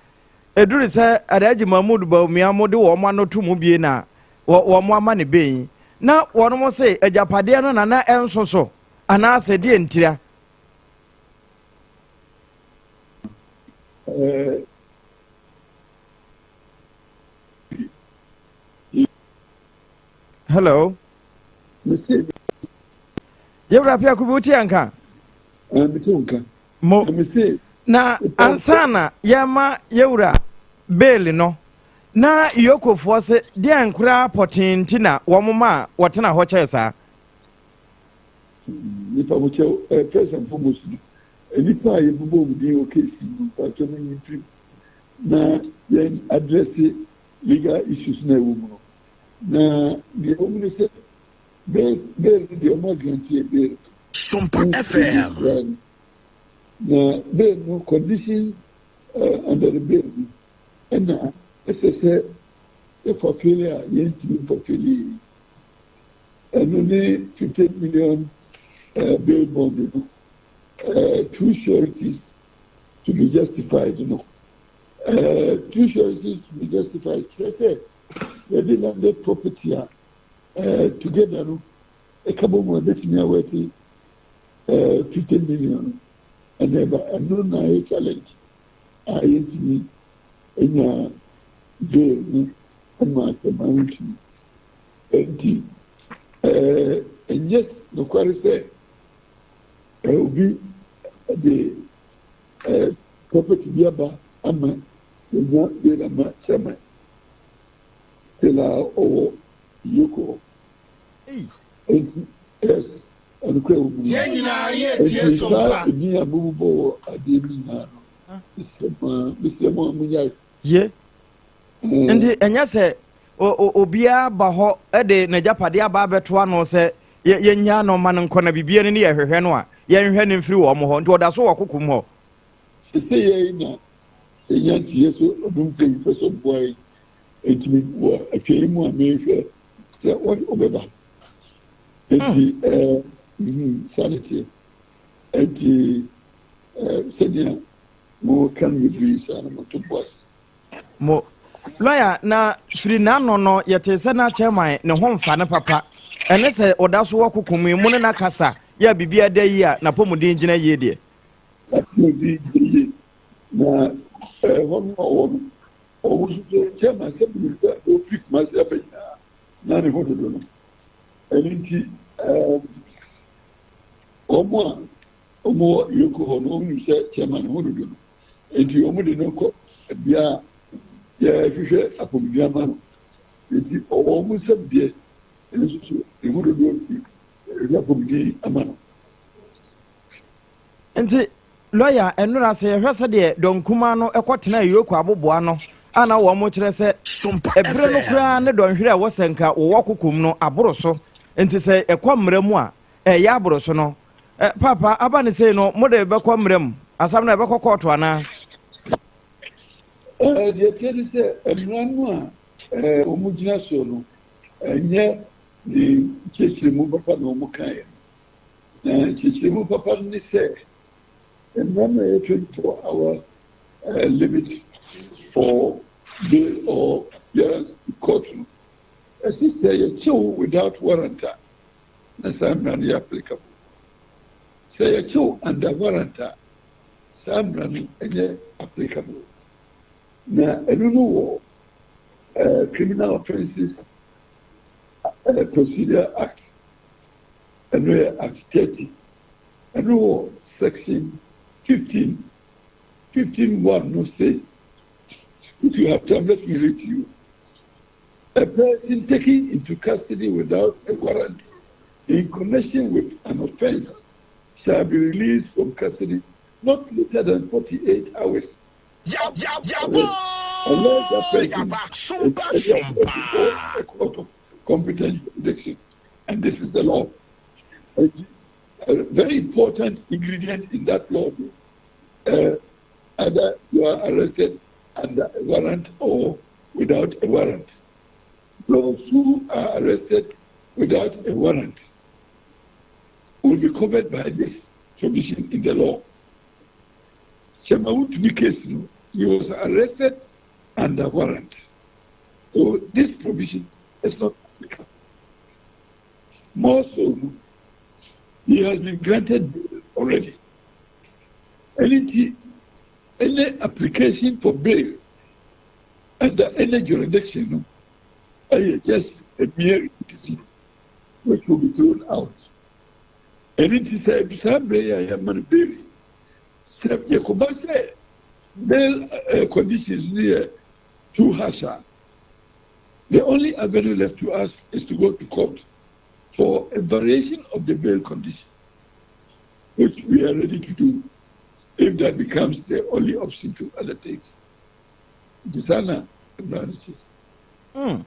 Ɛduru sɛ Alhaji Mahmood Bawumia mo de wɔn ano to mu bie na wɔn ama ne bɛn na wɔn se agyapadeɛ no na na ɛnso so anaasɛ deɛ ntira. Hello. Yɛwura Piaku bi wote yɛn nka? Mo. Na ansa na yɛrema yɛwura Baal no, na Yokofoɔ se deɛn koraa pɔtee nti na wɔn maa wɔtena hɔ kyɛɛ saa? Nipa mo kyɛw eh, first and foremost no, nnipa a yɛbobɔ wɔn din wɔ case yi mu no, mpakyɛw mo nyi mfiri mu na yɛn address legal issues na ɛwɔ mu no. Na deɛ ɛwɔ mu ne sɛ, bail bail no deɛ wɔn agrante yɛ bail. Sompa FM. Na bail no condition uh, under the bail no ɛna ɛsɛ sɛ yɛ fulfill a yɛntumi fulfill yi. Ɛno ne 50 million uh, bail bond no uh, two sureties to be justified no. Uh, two sureties to be justified kyerɛ sɛ yɛde landed property a uh, together no ɛka bɔ mu a ɛbɛtumi awɛte eh, 50 million no ɛna ɛba ɛno na ayɛ challenge a yɛntumi nya bail no ma atɛma no ntumi nti eh, ɛnyɛ nokware sɛ eh, obi de eh, property bi aba ama yɛnya bail ama chairman still a ɔwɔ yoko hɔ Enti, yes, ɛnokorɛ wɔ mu. Yɛn nyinaa yɛretie Enti som saa pa. edin a mobobɔ wɔ adeɛ no nyinaa no, mesrɛ mo ara, mesrɛ mo ara monnyae. Ye. Ɛɛ. Nti ɛnyɛ sɛ obiara ba hɔ de n'agyapadeɛ aba abɛto ano sɛ yɛnnyaa no ma no nkɔ na biribiara ni ne yɛhwehwɛ no a, yɛnhwɛ no mfiri wɔn hɔ. Nti ɔda so wɔ kokom hɔ. Seesei yɛn na yɛnya nteɛ sɛ ɔdomfoɔ yi pɛ sɛ ɔboa yɛn. Enti mewɔ atwɛn mu a merehwɛ. sɛ ɔbɛba. Enti ɛɛ mhm saa na ɛteɛ. Enti ɛɛ sɛnea mo ka no bebree saa na moto bo ase. Mo lɔya na firi n'ano no yɛtee sɛ na chairman ne ho mfa no papa. Ɛne sɛ ɔda so wɔ koko mu yi, mo ne no akasa yɛ a biribiara da yie a n'apɔmuden gyina yie deɛ? N'apɔmuden gyina yie. Na ɛhɔ no a ɔwɔ no, ɔwɔ nso sɛ chairman sɛ menim sɛ ɔfiri Kumasi aba nyinaa na ne ho dodo no. Ɛno nti ɛɛm wɔn a wɔwɔ Yoko hɔ no wɔnim sɛ chairman ne ho dodo no. Enti wɔde no kɔ bea a yɛhwehwɛ apɔmuden ama no. Enti ɔwɔ wɔn nsam deɛ, nanso so ne ho dodoɔ nti, yɛhwehwɛ apɔmuden ama no. Enti lɔya, nnora sɛ yɛhwɛ sɛdeɛ dɔm kumaa no kɔtenaa Yoko aboboano a na wɔkyerɛ sɛ ɛberɛ no koraa ne dɔnhwere a ɛwɔ sɛ nka wɔwɔ kokom no aboro so, enti sɛ ɛkɔ mmara mu a ɛyɛ aboro so no, Eh, Paapa, aba ne sei no, mode bɛkɔ mmara mu? Asɛm no, ɛbɛkɔ kɔɔto anaa? Eh, deɛ ɛteɛ ne sɛ, mmara no a eh, wɔgyina soɔ no, ɛnyɛ ne nkyerɛkyerɛmu papa na wɔkaeɛ no. Na nkyerɛkyerɛmu papa no ne sɛ, mmara no a ɛyɛ 24 hour eh, limit for bail or appearance in court no, ɛsɛ sɛ yɛkye wo without warrant a, na saa mmara no yɛ applicable. Sɛ yɛkye wo under warrant a, saa mmara no nyɛ applicable. Na ɛno no wɔ eh, Criminal Offences eh, Procedure Act, ɛno yɛ Act 30, ɛno wɔ section 15, 15 1 no say, if you have time, let me read to you. A person taken into custody without a warrant in connection with an offence shall be released from custody not later than 48 hours unless that person is before a court of competent jurisdiction. And this is the law. A, a very important ingredient in that law, either you are arrested under a warrant or without a warrant. Those who are arrested without a warrant will be covered by this provision in the law. Chairman Wontumi case no, he was arrested under warrant. So this provision is not applicable. More so, he has been granted bail already. Any, any application for bail under any jurisdiction no ɛyɛ just a mere repetition which will be thrown out. Ɛno nti sɛ saa mmerɛ yi a yɛma no bail yi, sɛ yɛkɔba sɛ bail uh, conditions no yɛ too harsh a, the only avenue left to us is to go to court for a variation of the bail condition, which we are ready to do if that becomes the only option to undertake. Nti saa na mmara no te. Mm.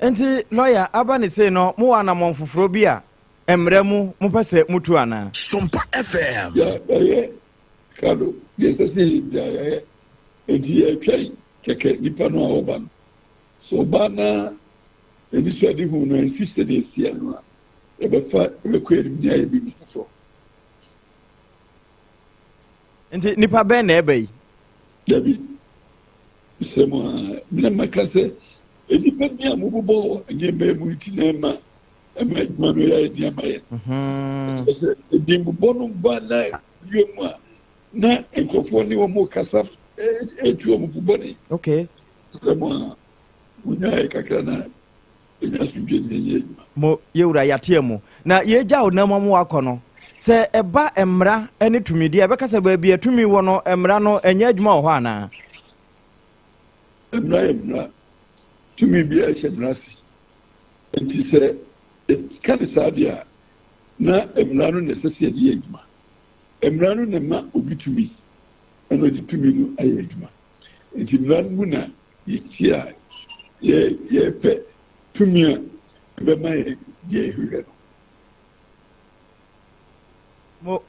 Nti lɔya aba ne sei no mowɔ anammɔn foforɔ bi a mmara mu mopɛ sɛ mutu anaa? Sompa FM. Yɛayɛ krado, deɛ ɛsɛ sɛ yɛyɛ biara yɛayɛ. Enti yɛretwɛn kɛkɛ nipa no a ɔreba no. Sɛ ɔba na anisoadehu no ansi sɛdeɛ ɛsiɛ no a, yɛbɛfa yɛbɛkɔ anim ne ayɛ biribi foforɔ. Nti nipa bɛn na ɛba yi? Dabi, mesrɛ mo a, me na maka sɛ nnipa din a mobobɔ wɔ nneɛma yi mu nti na ɛma ɛma adwuma no yɛ den ama yɛn. Mhm. Kyerɛ sɛ edin bobɔ no ba na wie mu a na nkurɔfoɔ ne wɔn kasa etu wɔn fo bɔne. Okay. Mesrɛ mo a, monyae kakra na Yɛnya asomdwoe na yɛnyɛ adwuma. Mo, yɛwura, yɛateɛ mu. Na yɛregya wo nam ama woakɔ no, sɛ ɛba mmara ne tumidi a, ɛbɛka sɛ baabi a tumi wɔ no, mmara no nyɛ adwuma wɔ hɔ anaa? Mmara yɛ mmara. Tumi biara hyɛ mmara ase. Enti sɛ yɛka no saa deɛ a, na mmara no na ɛsɛ sɛ yɛde yɛ adwuma. Mmara no na ɛma obi tumi, ɛna ɔde tumi no ayɛ adwuma. Enti mmara no mu na Yɛtie a, yɛrepɛ tumi a ɛbɛma yɛn deɛ yɛhwehwɛ no. Mo,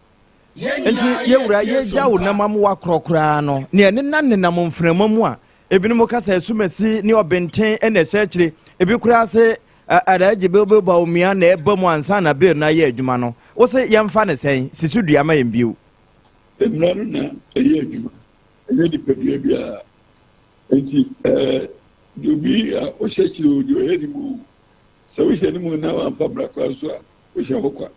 enti yɛwura yɛgya wo nam amoa korɔ koraa no, nea ɛnenam nenam mframa mu a, ebinom ka sɛ asumasi ne ɔbenten na ɛhyɛ akyire, ebi koraa se Alhaji Bilbil Bawumia na ɛba mu ansa na bail no ayɛ adwuma no, wo se yɛmfa no sɛn? Si so dua ma yɛn bio. Mmara no na ɛyɛ adwuma, ɛnyɛ nipadua biara. Enti ɛɛ deɛ obi a ɔhyɛ akyire o, deɛ ɔyɛ ne mu o, sɛ wohyɛ ne mu na wamfa mmara kwan so a, wohyɛ hɔ kwa.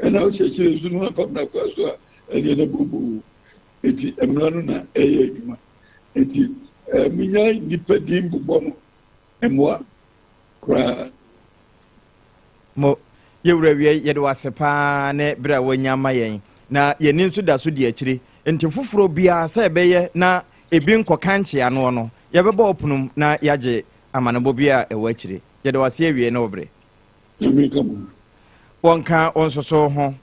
Ɛna wohyɛ akyire nso na wamfa mmara kwan so a, ɛneɛ na booboo. Enti mmara no na ɛyɛ adwuma. Enti ɛɛ munya nnipa din bobɔ no mmoa koraa. Mo, yɛwura wiei, yɛde wo ase paa ne berɛ a woanya ama yɛn, na yɛn ani nso da so di akyire, nti foforɔ biara sɛ ɛbɛyɛ na ebi nkɔka nkyeanoɔ no, yɛbɛbɔ wo pono mu na yɛagye amanebɔ biara a ɛwɔ akyire. Yɛda wo ase awiei ne wo bere. Nyame nka mo ho. Wɔnka wo nso so ho.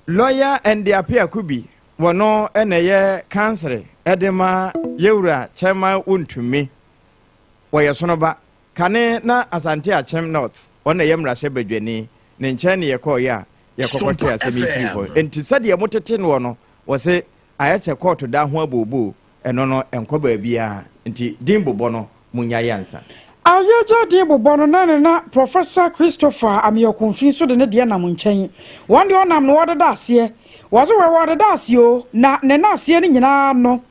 Lɔya Andy Appiah Kubi, wɔno na ɛyɛ kansere de ma Yɛwura Chairman Wontumi. Wɔyɛ sonoba. Kane na Asante Akyem North, ɔno na ɛyɛ mmarahyɛ badwani. Ne nkyɛn ne yɛkɔeɛ a yɛkɔkɔtee asɛm yi firii hɔ. Enti sɛdeɛ motete noɔ no, wɔse ayɛ sɛ kɔɔto da ho abooboo, ɛno no ɛnkɔ baabiara. Nti din bobɔ no, monnyae ansa. Ayɛgya din bobɔ no na ne na Professor Christopher Ameyaw-Kumfi nso de ne deɛ nam nkyɛn. Wɔn deɛ ɔnam no wɔdeda aseɛ. Wɔse wɔ wɔdeda aseɛ o, na ne na aseɛ no nyinaa no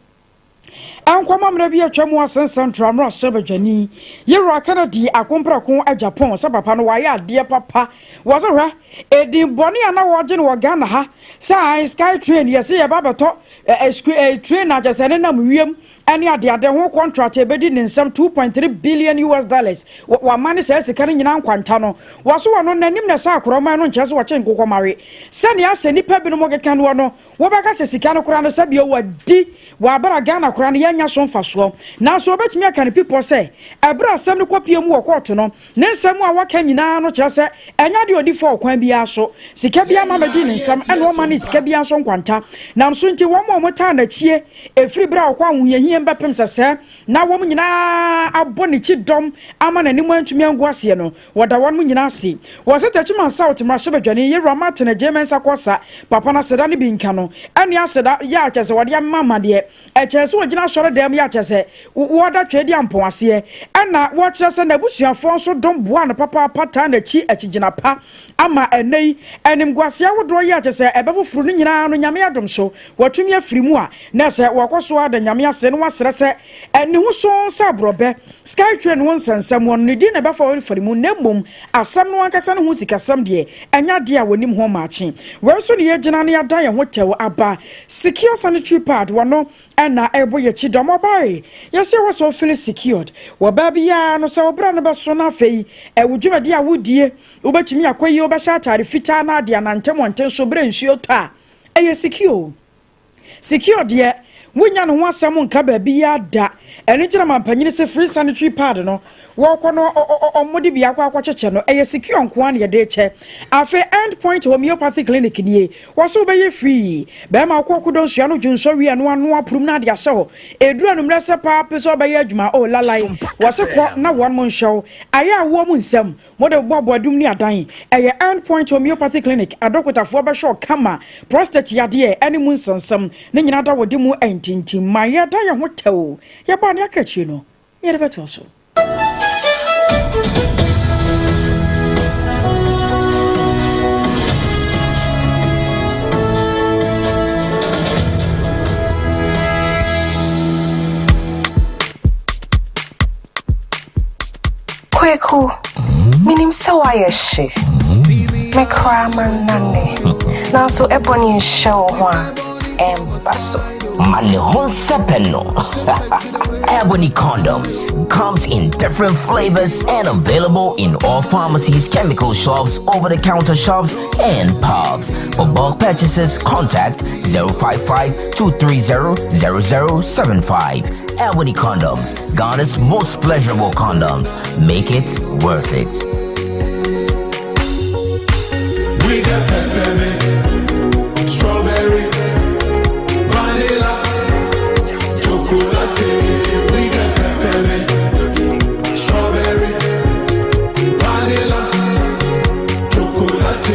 Nkɔmmɔ mmerɛ bi atwa mu asen Central mmarahyɛbadwani Yewura Kennedy Akompreko Agyapong sɛ papa no wayɛ adeɛ papa. Wɔse hwɛ edin bɔne a na wɔgye no wɔ Ghana ha sɛ ae sky train yɛse yɛba bɛtɔ eh, train a kyɛ sɛ ne nam wiem ɛne adeade ho contract a ɛbɛdi ne nsam 2.3 billion US dollars wama ne saa sika no nyinaa nkwanta no. Wɔse wɔno n'anim na ɛsɛ akorɔman no nkyerɛ sɛ wɔkye nkokɔmawe sɛnea asɛ nnipa binom keka noɔ no. Wobɛka sɛ sika no koraa no sɛbio wadi wɔ aber a Ghana koraa no yɛnnya so mfasoɔ. Nanso wɔbɛtumi aka no pipɔ sɛ ɛberɛ a asɛm no kɔpue mu wɔ kɔɔto no, ne nsɛm a waka nyinaa no kyerɛ sɛ ɛnyɛ adeɛ a ɔdi fɔ ɔkwan biara so. Sika biara mma mmɛgyee ne nsam ɛna ɔmma ne sika biara nso nkwanta. Nam so nti wɔn a wɔtaa n'akyie ɛfiri berɛ a ɔkɔ ahohiahiam bɛpem sɛsɛɛ na wɔn nyinaa abɔ ne kyidɔm ama n'anim antumi angu aseɛ no, Wɔda wɔnom nyinaa ase. Wɔ sɛ Techiman South mmarahyɛbadwani Yewura Martin Adjei Mensah Korsah papa no aseda no bi nka no ɛne aseda yɛ a kyerɛ sɛ wɔde amema ama deɛ ɛkyɛn sɛ wɔgyina asɔre dan mu yɛ a kyerɛ sɛ wɔda Tweaduampɔn aseɛ ɛna wɔkyerɛ sɛ n'abusuafoɔ nso dom boaa no papaapa taa n'akyi akyigyina pa ama ɛnɛ yi animguaseɛ ahodoɔ yɛ a kyerɛ sɛ ɛbɛfoforo no nyinaa no Nyame adom so wɔatumi afiri mu a na sɛ wɔkɔ so ara da Nyame ase na wɔasrɛ sɛ Ɛnne ho soo sɛ aborɔbɛ. Skytrain ho nsɛnsɛm wɔ no, ne din na ɛbɛfa wɔafiri mu, na mmom asɛm no ankasa ne ho sikasɛm deɛ, ɛnyɛ adeɛ a wɔnim ho maakye. Wei nso na yɛgyina na yɛadan yɛn ho tɛw aba. Secure sanitary pad, wɔno na ɛrebɔ yɛn akyi dɔm. Ɔbaa yɛsɛ ɛwɔ sɛ wo feeli secured wɔ baa biara no, sɛ wo bra no bɛso na afei wo dwumadi a wodie, wobɛtumi akɔ yie, wobɛhyɛ ataade fitaa na ade anante mmɔnten so berɛ nsuo tɔ a, ɛyɛ secure. Secure deɛ, wonnya ne ho asɛm nka baabiara da. Ɛno nti na mampanyini se free sanitary pad no, wɔkɔ no wɔde bi akɔ akɔkyekyɛ no, ɛyɛ secure nko ara na yɛde rekyɛ. Afei End Point Homeopathy Clinic nie, wɔse wobɛyɛ free. Bɛrima wokɔ kodo nsua no dwonsɔ wie a na wanoa apurum na ade ahyɛ hɔ. Ɛduru anummerɛ sɛ paa pe sɛ wobɛyɛ adwuma, oh lalai, wɔse kɔ na wɔnom nhyɛ wo. Ayɛ awoɔ mu nsɛm. Mode bɔ aboadum ne adan. Ɛyɛ End Point Homeopathy Clinic adɔkotafoɔ bɛhwɛ wo kama. Prostate yadeɛ ɛne mu nsɛnsɛm ne nyinaa da wɔde mu ntintim. Ma yɛda yɛn ho tɛw. Yɛbaa nea aka akyire no na yɛde bɛtoa so. Kweku, menim sɛ woayɛ hye. Me koraa mannane. Nanso ɛbɔne nhyɛ wo ho a, ɛmba so. Ma ne ho nsɛpɛ no. Ebony condoms comes in different flavors and available in all pharmacies, chemical shops, over-the-counter shops, and pubs. For bulk purchases, contact 055 230 0075. Ebony condoms, Ghana's most pleasurable condoms. Make it worth it. We got peppermint, strawberry, vanilla, chocolate. We got peppermint, strawberry, vanilla, chocolate.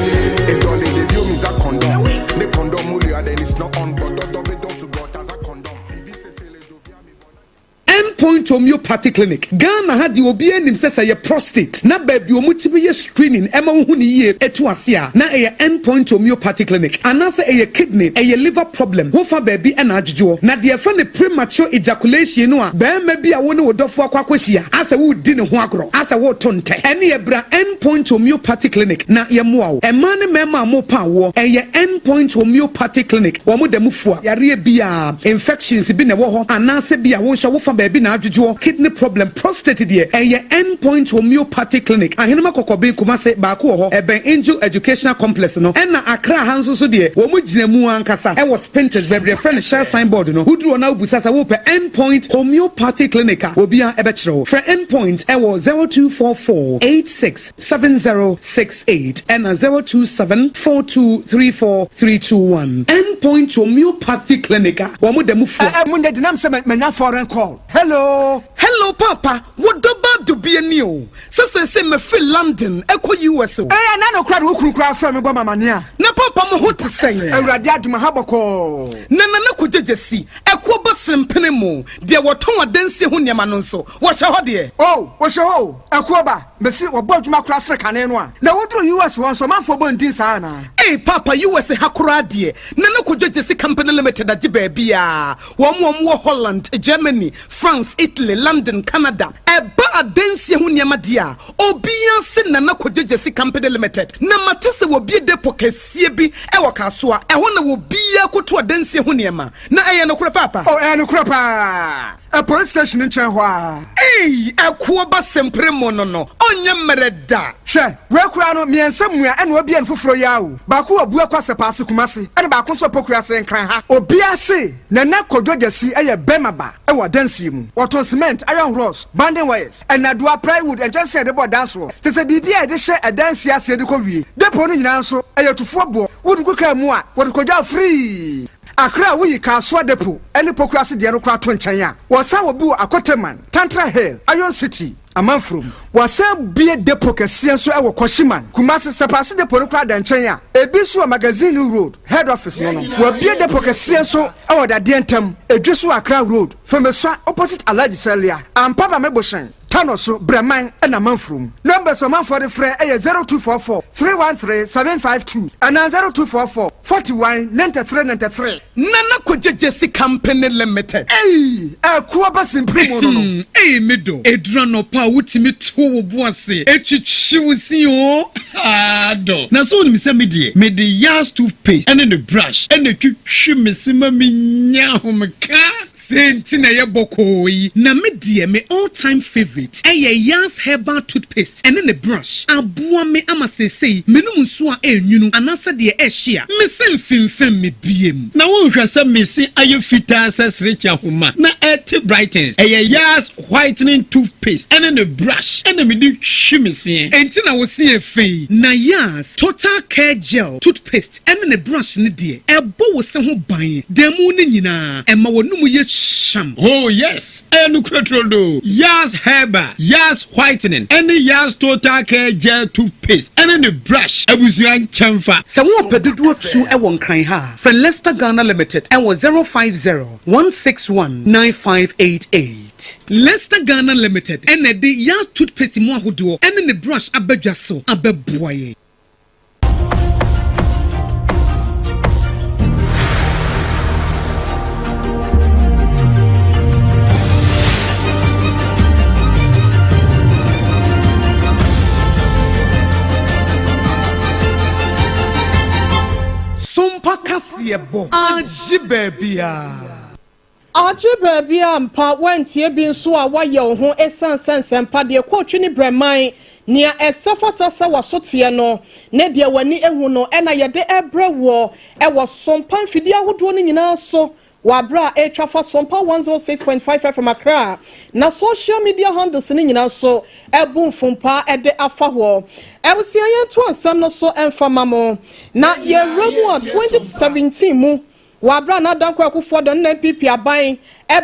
End Point Homeopathy Clinic. Ghana ha deɛ obiara nim sɛ sɛ ɛyɛ prostate na baabi wɔn tumi yɛ screening ɛma wohu no yie ɛtu ase a na ɛyɛ End Point Homeopathy Clinic anaasɛ ɛyɛ kidney, ɛyɛ liver problem ho fa baabi ɛna adwodwoɔ. Na deɛ yɛfrɛ no premature ejaculation no a barima bi a wo ne wo dɔfoɔ akɔ akɔhyia asɛ woredi ne ho agorɔ asɛ woreto ntɛ ɛneɛ bra End Point Homeopathy Clinic na yɛmmoa wo. Mmaa ne mmarima a mopa awoɔ ɛyɛ End Point Homeopathy Clinic wɔn da mu fua yareɛ biara, infections bi na ɛwɔ hɔ anaasɛ bi a wo nso wofa baabi na adwodwoɔ, kidney problem, prostate deɛ ɛyɛ End Point Homeopathy Clinic, Ahenema Kɔkɔben, Kumase, baako wɔ hɔ ɛbɛn Angel Educational Complex no, ɛna Accra ha nso so deɛ wɔn gyina mu ankasa ɛwɔ Spintex baabi yɛfrɛ no Shell sign board no, woduru hɔ na wobisa sɛ wopɛ End Point Homeopathy Clinic a obiara ɛbɛkyerɛ wo. Frɛ End Point ɛwɔ 0244 86 7068 ɛna 027 4234 321. End Point Homeopathy Clinic a wɔn da mu fua. Ɛ ɛ munya denam sɛ manya foreign call. Hello. Hello paapa, wo dɔ ba dubia ni o, sɛ seesei mafiri London ɛkɔ US o. Ɛɛ ɛna no koraa de wo kunu koraa frɛ me bɔ me amaneɛ a. Na paapa mo ho te sɛn? Awurade adom aha bɔkɔɔ. Na Nana Kwadwo Gyasi, ɛkoɔ ba sempene mo, deɛ wɔtɔn adansie ho nneɛma no nso, wɔhyɛ hɔ deɛ? Oh, wɔhyɛ hɔ o, ɛkoɔ ba. Mese wɔbɔ adwuma koraa sene kane no a. Na woduru US hɔ nso ɔmanfoɔ bɔ ndin saa anaa? Ei paapa US ha koraa deɛ Nana Kojo Gyasi Company Limited agye baabiaa, wɔn a wɔn wɔ Holland, Germany, France, Italy, London, Canada. Ɛba adansie ho nneɛma deɛ a, obiaa se Nana Kojo Gyasi Company Limited. Na mate sɛ wɔbue depot kɛseɛ bi wɔ Kasoa, ɛhɔ na obiaa kɔtu adansie ho nneɛma. Na ɛyɛ nokorɛ paapa? Oh ɛyɛ nokorɛ paa. Ɛ police station nkyɛn hɔ ara. Ei ɛkoɔ ba sempere mo no no ɔnyɛ mmerɛ da. Hwɛ, wei koraa no mmiɛnsa mua ɛna wabue no foforɔ yi ara o. Baako wɔ Buakwa Sɛpaase Kumasi ɛna baako nso wɔ Pokuase Nkran ha. Obiara se Nana Kwadwo Gyasi yɛ bɛrima ba wɔ adansie mu. Wɔtɔn cement, iron rods, banding wires, nnadewa, plywood, nkyɛnsee a yɛde bɔ dan soɔ, kyerɛ sɛ biribi a yɛde hyɛ adansie aseɛ de kɔ wie. Depot no nyinaa nso ɛyɛ tufoɔ boɔ, wode gu kaa mu a wɔde kɔdwa free. Accra a woyi Kasoa Depot ne Pokuase deɛ no koraa to nkyɛn a, wɔsan wɔ bi wɔ Akoteman, Tantra Hill, Iron City, Amanfurom. Wɔasan abue depot kɛseɛ nso wɔ Kwashiman, Kumasi. Sɛpaase Depot no koraa da nkyɛn a, ebi nso wɔ Magazine Road, Head Office no no. Wɔabue depot kɛseɛ nso wɔ Dadeɛ Ntam, Edweso Accra Road, Femesua opposite Alhaji Salia, Ampaba Mebohyɛn. Tano so, Brɛman na Manfurom. Numbers a ɔmanfoɔ de frɛ yɛ 0244 313 752 anaa 0244 41 93 93. Nana Kwadwo Gyasi Company Limited. Ei! Ɛko aba simpiri mu no no. Ei me dɔ, ɛduru anɔpa a wotumi to wo bo ase twitwi wo se oo, haa dɔ. Na sɛ wonim sɛ me deɛ, mede Yas toothpaste ne ne brush na ɛtwitwi me se ma menya ahomeka. Sei nti na ɛyɛ bɔkɔɔ yi. Na me deɛ me all time favourite ɛyɛ Yas herbal toothpaste ɛne ne brush. Aboa me ama seesei menom nsuo a ɛnwunu anaasɛ deɛ ɛhye a, me se mfimfɛm me biem. Na wonhwɛ sɛ me se ayɛ fitaa sɛ serekye ahoma na ɛte brightens. Ɛyɛ Yas whitening toothpaste ɛne ne brush ɛna mede hwi me seɛ. Enti na wo se yɛ fɛ yi. Na Yas total care gel toothpaste ɛne ne brush no deɛ, ɛbɔ wo se ho ban da mu no nyinaa, ɛma w'anomu yɛ hyam. Oh yes, ɛyɛ nokorɛ turodoo, Yas Herbal, Yas Whitening ɛne Yas Total Care Gel Toothpaste ɛne ne brush abusua nkyɛnfa. Sɛ worepɛ dodoɔ tu wɔ Nkran ha a, frɛ Lester Ghana Limited wɔ 050 161 9588. Lester Ghana Limited na ɛde Yas Toothpaste mu ahodoɔ ɛne ne brush aba dwa so abɛboa yɛn. Sompa kaseɛbɔ agye baabiara. Agye baabi a mpa woantie bi nso a woayɛ wo ho esiane sɛ nsɛmpa deɛ kɔɔtwi ne brɛman, nea ɛsɛ fata sɛ w'aso teɛ no ne deɛ w'ani hu no na yɛde rebrɛ woɔ wɔ Sompa mfidie ahodoɔ no nyinaa so wɔ aberɛ a ɛretwa fa Sompa 106.5 FM Accra na social media handles no nyinaa nso abu mfompa de afa hɔ. Abusua yɛntoa nsɛm no so mfa ma mo na yɛwura mu a 2017 mu Wɔ aberɛ a na Dankwa Akufo-Addo ne NPP aban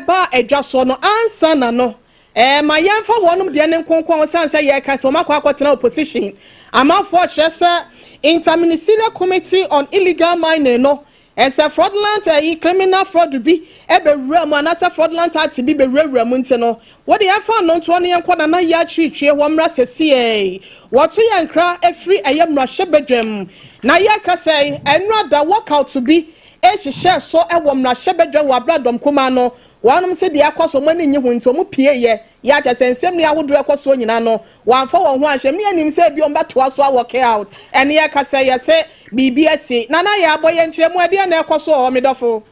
baa adwa soɔ no, ansa na no, eh, ma yɛmfa wɔnom deɛ no nkonko a ɔsiane sɛ yɛreka sɛ wɔn akɔ akɔtena opposition. Amanfoɔ kyerɛ sɛ Inter-Ministerial Committee on Illegal Mining no, Sɛ fraudulent ɛyi criminal fraud bi bɛwura mu anaasɛ fraudulent act bi bɛwurawura mu nti no, wo deɛ yɛmfa nnontoɔ no yɛnkɔ Nana Yaa Kyiritwie hɔ mmra sɛsiei. Wɔto yɛn nkra firi ɛyɛ mmarahyɛbadwam na yɛreka sɛ ɛnnora da walkout bi hyehyɛɛ so wɔ mmarahyɛbadwam wɔ aberɛ a dɔm kumaa no wɔnom se deɛ ɛkɔ so wɔn ani nnye ho nti wɔn pieeɛ yɛ a kyerɛ sɛ nsɛm ni ahodoɔ ɛkɔ soɔ nyinaa no wɔamfa wɔn ho anhyɛ mu ne yɛnim sɛ ebi wɔn bɛtoa so awɔke out ɛne yɛka sɛ yɛse biribi asi Nana Yaa bɔ yɛn nkyerɛmu ɛdeɛn na ɛkɔ so wɔ hɔ me dɔfo?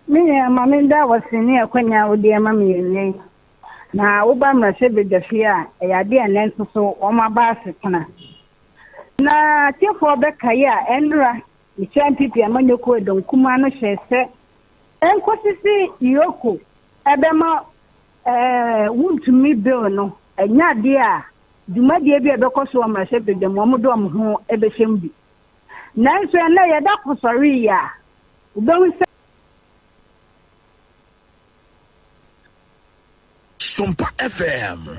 Me nua, ma menda wo ase ne akwanya a wode ama me nnɛ yi. Na woba mmarahyɛbadwafie a, ɛyɛ ade a nnɛ nso so wɔaba asetena. Na atiefoɔ bɛkae a, ɛnnora, mekyia NPP amanyɔkuo ɛdɔm kumaa no hyɛɛ sɛ ɛnkɔsi se EOCO ɛbɛma ɛɛ wontumi bill no, ɛnyɛ adeɛ a dwumadie bi a ɛbɛkɔ so wɔ mmarahyɛbadwam wɔde wɔn ho bɛhyɛ mu bi. Nanso ɛnnɛ yɛda kosɔre yi a, wobɛhu sɛ. Sompa FM.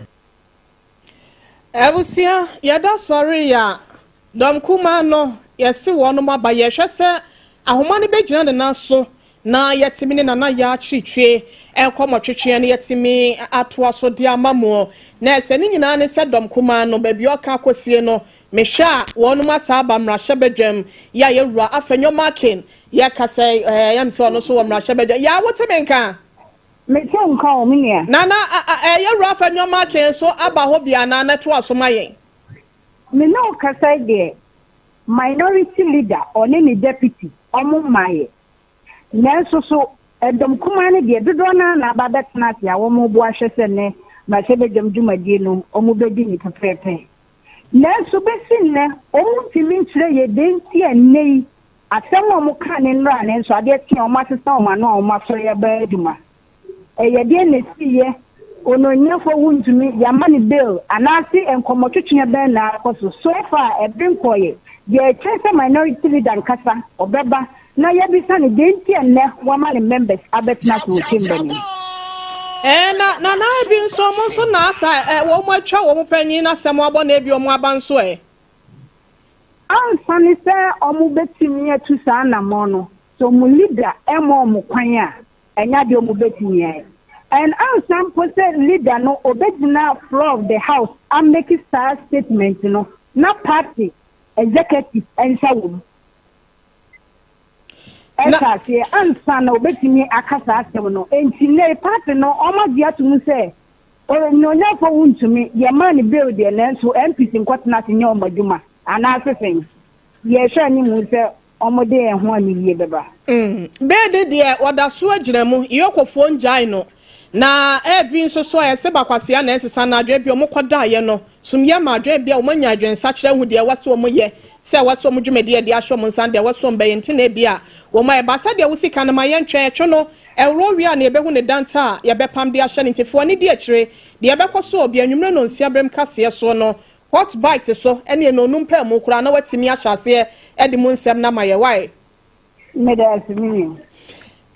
Abusua, yɛda sɔre yi a, dɔm kumaa no, yɛse wɔnom aba, yɛhwɛ sɛ ahoma no bɛgyina ne nan so na yɛatumi ne Nana Yaa Kyirikyie nkɔmmɔtwetweɛ no yɛatumi atoa so de ama mo. Na ɛsɛ ne nyinaa ne sɛ dɔm kumaa no, baabi ɔka akɔsie no, mehwɛ a wɔnom asa aba mmarahyɛbadwam yi a yɛwura Afenyo Markin yɛka sɛ ɛyɛ me sɛ ɔno nso wɔ mmarahyɛbadwam. Yaa wote me nka? Mete wo nka o, me nua. Nana, yɛwura Afenyo Markin nso aba hɔ bi anaa? Na toa so ma yɛn. Me ne wo kasa yi deɛ, Minority leader ɔne ne deputy ɔmo mmaeɛ. Nanso so ɛdɔm kumaa no deɛ dodoɔ no ara na aba abɛtena ase a wɔreboa ahwɛ sɛ nnɛ mmarahyɛbadwam dwumadie no wɔbɛdi no pɛpɛɛpɛ. Nanso bɛsi nnɛ wɔntumi nkyerɛ yɛn deɛ nti a nnɛ yi asɛm a wɔkaa no nnora nanso adeɛ kye a wɔasesa wɔn ano a wɔasɔre aba adwuma. Ɛyɛ deɛn na ɛsiiɛ? Onuonyamfoɔ wontumi, yɛama no bail, anaase nkɔmmɔtwetweɛ bɛn na akɔ so? So far ɛbere nkɔɔeɛ. Deɛ ɛkyerɛ sɛ minority leader nkasa, ɔbɛba na yɛabisa no deɛ nti a nnɛ wama ne members abɛtena ase wɔ chamber no mu. Ɛɛ na na na ebi nso wɔn nso na asa ɛ wɔn atwa wɔn panyin n'asɛm abɔ na ebi wɔn aba nso ɛ. Ansa ne sɛ wɔbɛtumi atu saa anammɔn no, sɛ wɔn leader mma wɔn kwan a, Ɛnyɛ adeɛ ɔmo bɛtumi ayɛ. And ansa mpo sɛ leader no ɔbɛgyina floor of the house a make saa statement no na party executive nsa wɔ mu. Ɛhyɛ aseɛ ansa na ɔbɛtumi aka saa asɛm no. Enti nnɛ yi party no ɔmo agye ato mu sɛ Onuonyamfoɔ wontumi, yɛmaa no bail deɛ nanso MPs nkɔtena ase nyɛ ɔmo adwuma anaase sɛn? Yɛhwɛ anim sɛ wɔde ɛho aniyie bɛba. Bede deɛ ɔda so gyina mu, Iokofoɔ ngyae no. Na ebi nso so a ɛse bakwasea na ɛnsesa no adwene bi a wɔkɔdaeɛ no, sumyɛ ma adwene bi a wɔanya adwensakyera ahu deɛ ɛwɔ sɛ wɔyɛ, sɛ ɛwɔ sɛ wɔn dwumadie a ɛde ahyɛ wɔn nsa no deɛ ɛwɔ sɛ wɔbɛyɛ nti na ebi a wɔn ayɛ. Ba sɛdeɛ wo sika no ma yɛntwɛn ɛtwe no ɛworɔ wie a na yɛbɛhu ne danta a yɛbɛpam de ahyɛ no nti fa w'ani di akyire deɛ ɛbɛkɔ so wɔ bia anwummerɛ nɔnsia berɛm kaseɛ soɔ no Hot bite so ɛne ɛnɔnum paa mu koraa na watumi ahyɛ aseɛ de mu nsɛm no ama yɛ wai. Meda ase me nua.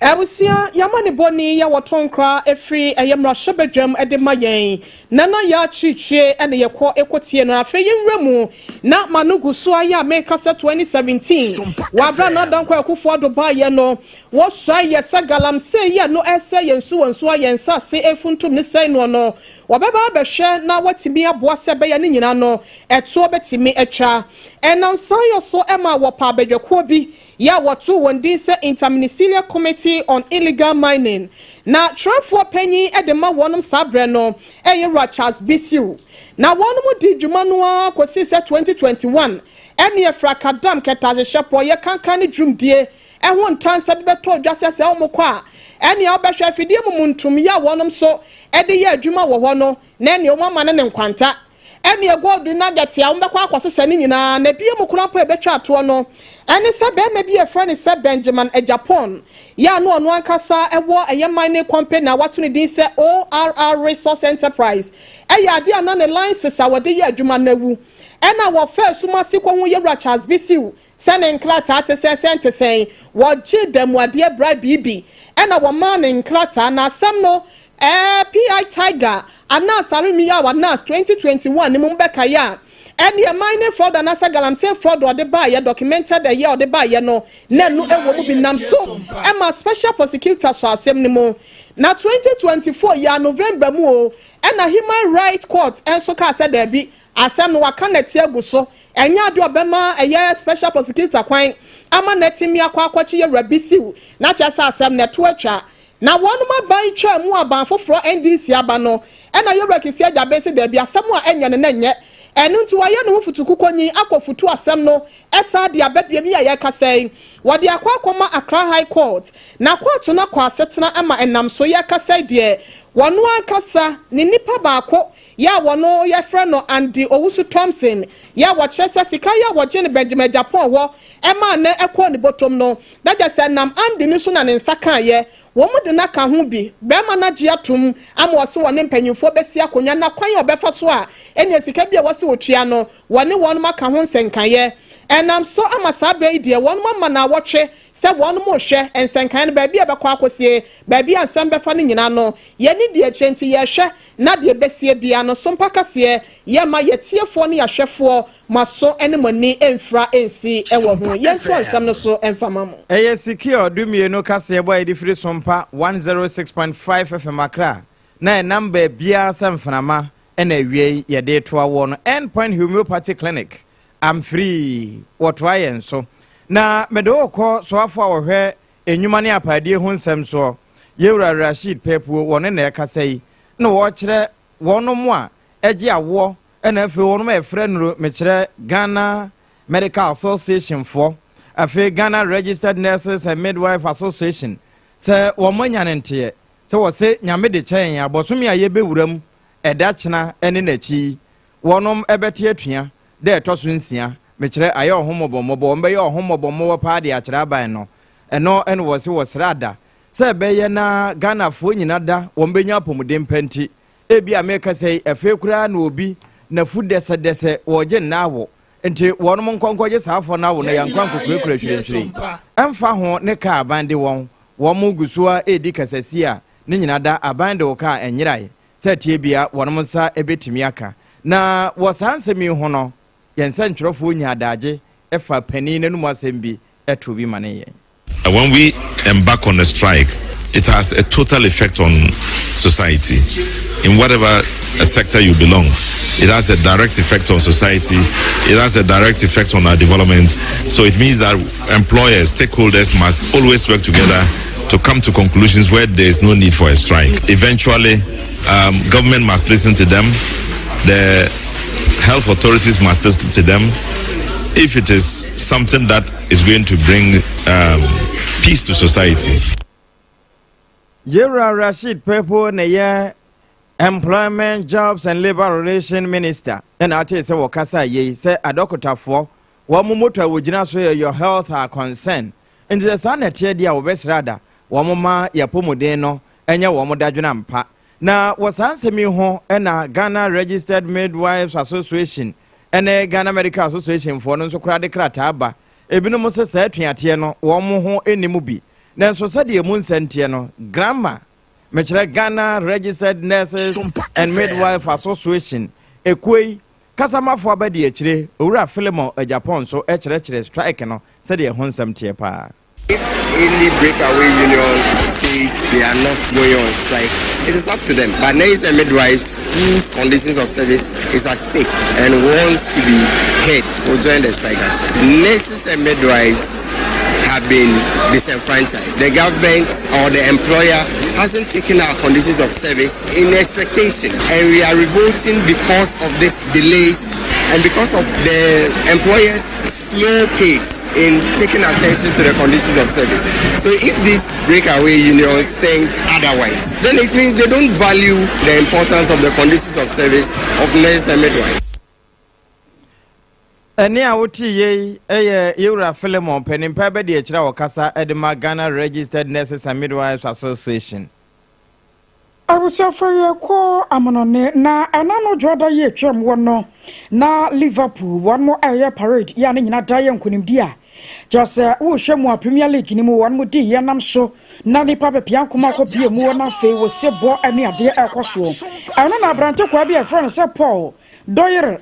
Abusua y'amanebɔ ni yɛ wɔtɔ nkra ɛfiri ɛyɛ mmarahyɛbadwam de ma yɛn Nana Yaa Kyirekyire ɛna yɛkɔ ɛkɔ tie no afei yɛnwura mu na m'ano gu so ayɛ a meka sɛ 2017 wɔ aberɛ a Nana Dankwa Akufo Addo baeɛ no wɔsuae yɛ sɛ galamsey yi a ɛno ɛresɛe yɛn nsuwa nsuwa yɛn nsase ɛrefuntum ne sɛe noɔ no Wɔbɛba abɛhwɛ na wɔatumi aboa sɛ ɛbɛyɛ ne nyinaa no ɛtoɔ bɛtumi atwa. Ɛnam saa yɔ so ma wɔpaa badwakuo bi yɛ a wɔtoo wɔn din sɛ Inter-Ministerial Committee on Illegal Mining. Na twerɛfoɔ panyin de ma wɔnom saa berɛ no yɛ Wura Charles Bissue. Na wɔnom dii dwuma no ara kɔsii sɛ 2021 ɛneɛ Frakadam kɛtɛasehyɛ pɔɔyɛ kankan ne dwumdie Ɛho ntansa bi bɛtɔ dwa sɛ sɛ wɔkɔ a, ɛnea wobɛhwɛ afidie mu muntumyɛ a wɔnom nso de yɛ adwuma wɔ hɔ no, na ɛnea wɔama no ne nkwanta. Ɛnea gold nugget a wɔbɛkɔ akɔsesa no nyinaa, na ebia mu koraa mpo a ɛbɛtwa atoɔ no, ɛne sɛ barima bi a yɛfrɛ no sɛ Benjamin Agyapong, yɛ a na ɔno ankasa wɔ ɛyɛ mining company a wɔato ne din sɛ ORR Resource Enterprise, ɛyɛ adeɛ a na ne license a wɔde yɛ adwuma no awu. Ɛna wɔfaa sum ase kɔhuu Yɛwura Charles Bissue Sɛ ne nkrataa te sɛn sɛ nte sɛn, wɔgyee damuadeɛ brae biribi ɛna wɔmaa ne nkrataa. Na asɛm no ɛɛ PI Tiger Anas Aremeyaw Anas 2021 no mu mobɛkae a, Ɛneɛ mining fraud anaasɛ galamsey fraud a ɔde baeɛ, documented ɛyɛ a ɔde baeɛ no, na ɛno ɛwɔ mu bi nam so ma special prosecutor sɔ asɛm no mu. Na 2024 yi ara November mu o, ɛna Human Right Court nso kaa sɛ daabi, asɛm no waka nɛte agu so, ɛnyɛ adeɛ a ɔbɛma ɛyɛ special prosecutor kwan ama no atumi akɔ akɔkye Yɛwura Bisiw, na kyerɛ sɛ asɛm no ɛto atwa. Na wɔnom aban twaa mu aban foforɔ NDC aba no, ɛna Yɛwura Kissi Agyabeng se daabi asɛm a ɛnyɛ no na ɛnyɛ. Ɛno nti wayɛ ne ho futukukɔnyi akɔ futu asɛm no san de aba biom yi a yɛrekasa yi wɔde akɔ akɔma Accra High Court na kɔɔto no akɔ asetena ma ɛnam so yɛrekasa yi deɛ wɔno ankasa ne nipa baako yɛ a wɔno yɛfrɛ no Andy Owusu Thompson yɛ a wɔkyerɛ sɛ sika yi a wɔgye no Benjamin Agyapong hɔ ɛmaa no ɛkɔɔ ne bɔtɔm no na kyerɛ sɛ ɛnam Andy no so na ne nsa kaeɛ Wɔde no aka ho bi. Barima no agye atom ama ɔse wɔne mpanyimfoɔ bɛsi akonnwa na kwan a ɔbɛfa so a ɛnneɛ sika bi a ɛwɔ sɛ ɔtua no, wɔne wɔnom aka ho nsɛnkaeɛ. Ɛnam so ama saa berɛ yi deɛ wɔnom ama naawɔtwe sɛ wɔnom rehwɛ nsɛnkaeɛ no baabi a ɛbɛkɔ akɔsie, baabi a nsɛm bɛfa no nyinaa no, yɛne di akyire nti yɛrehwɛ na deɛ ɛbɛsie biara no so mpa kaseɛ yɛmma yɛtiefoɔ ne yɛahwɛfoɔ Mo aso ne mo ani mfira nsi wɔ ho. Yɛntoa nsɛm no so mfa mma mo. Ɛyɛ Secure dumienu kaseɛbɔ a yɛde firi Sompa 106.5 FM Accra na ɛnam baabiara sɛ mfenama na awiei yɛde retoa woɔ no. End Point Homeopathy Clinic, Amfiri, wɔtoa yɛn so. Na mede wo rekɔ soafoɔ a wɔhwɛ nnwuma ne apaadie ho nsɛm soɔ, Yɛwura Rasheed Pepuo, wɔne na ɛrekasa yi, na wɔrekyerɛ wɔnom a ɛgye awoɔ Ɛna afei wɔnom a ɛfrɛ nuro mekyerɛ Ghana Medical Association foɔ, afei Ghana Registered Nurses and Midwife Association sɛ wɔn anya ne nteɛ sɛ wɔse Nyame de kyɛ yɛn a bɔsome a yɛbɛwura mu ɛda kyena ne n'akyi yi wɔnom ɛbɛte atua da ɛtɔ so nsia mekyerɛ ayɛ ɔho mmɔbɔmmɔbɔ wɔn bɛyɛ ɔho mmɔbɔmmɔbɔ paa de akyerɛ aban no ɛno ɛna wɔse wɔsrɛ ada sɛ ɛbɛyɛ na Ghanafoɔ nyina da wɔn bɛnya apɔmuden pa nti Ebia merekasa yi, afei koraa na obi n'afu dɛsɛdɛsɛ wɔregye nna awo. Nti wɔnom nkɔ nkɔgye saa afɔ no awo na yɛankɔ ankokurakura hwirenhwiren. Ɛmfa ho ne ka a aban de wɔn, wɔn gu so ara redi kasasie a ne nyina da aban de wo ka a ɛnyerae sɛ ɛteɛ bia wɔnom nsa bɛtumi aka. Na wɔ saa nsɛm yi ho no, yɛn nsɛntwerɛfoɔ nyaa adagye faa panin no anum asɛm bi too bi manee yɛn. And when we embark on a strike, it has a total effect on society in whatever sector you belong. It has a direct effect on society. It has a direct effect on our development. So it means that employers, stakeholders must always work together to come to conclusions where there is no need for a strike. Eventually, um, government must listen to them. The health authorities must listen to them. If it is something that is going to bring um, peace to society. Yewura Rashid Pepo na ɛyɛ Employment, Jobs and Labour Relations Minister ɛna atee sɛ wɔkasa yei sɛ adɔkotafoɔ wɔn mo moto a wɔgyina so yɛ Your Health Our Concern nti sɛ saa na ɛteɛ deɛ a wɔbɛsrɛ ada wɔn ma yɛapɔmuden no ɛnyɛ wɔn dadwene ampa na wɔ saa nsɛm yi ho ɛna Ghana Registered Midwives Association ne Ghana Medical Association foɔ no nso koraa de krataa ba. Ebinom se saa atuateɛ no wɔn ho nni mu bi. Nanso sɛdeɛ emu nsɛm teɛ no, Gramma, mekyerɛ Ghana Registered Nurses and Midwife Association, ekuo yi kasamafoɔ abadiakyire, Owura Philemon Agyapong nso kyerɛkyerɛ strike no sɛdeɛ ɛho nsɛm teɛ paa. If any breakaway union says they are not going on strike, it is up to them. But nurses and midwives whose conditions of service is at stake and wants to be heard will join the strike action. Nurses and midwives have been disenfranchised. The government or the employer hasn't taken our conditions of service in expectation, and we are revolting because of these delays and because of the employers' slow pace in taking attention to the conditions of service. So if these breakaway unions think otherwise, then it means they don't value the importance of the conditions of service of nurses and midwives. Ɛnne a wote yei yɛ Yewura Philemon Panimpa Abadiakyire a ɔkasa de ma Ghana Registered Nurses and Midwives Association. Abusuafo yɛkɔ amanɔne na ɛna no dwoada yi atwam wɔ no na Liverpool wɔn mo ɛyɛ parade yɛ a ne nyina da yɛ nkonimdi a kyerɛ sɛ wohwɛ mu a Premier League no mu wɔn mo di yɛ nam so na nipa bɛpia nkoma kɔ bie mu na afei wɔsi bɔ ne adeɛ ɛkɔ soɔ ɛno na aberante kwaa bi a ɛfrɛ no sɛ Paul Doyle.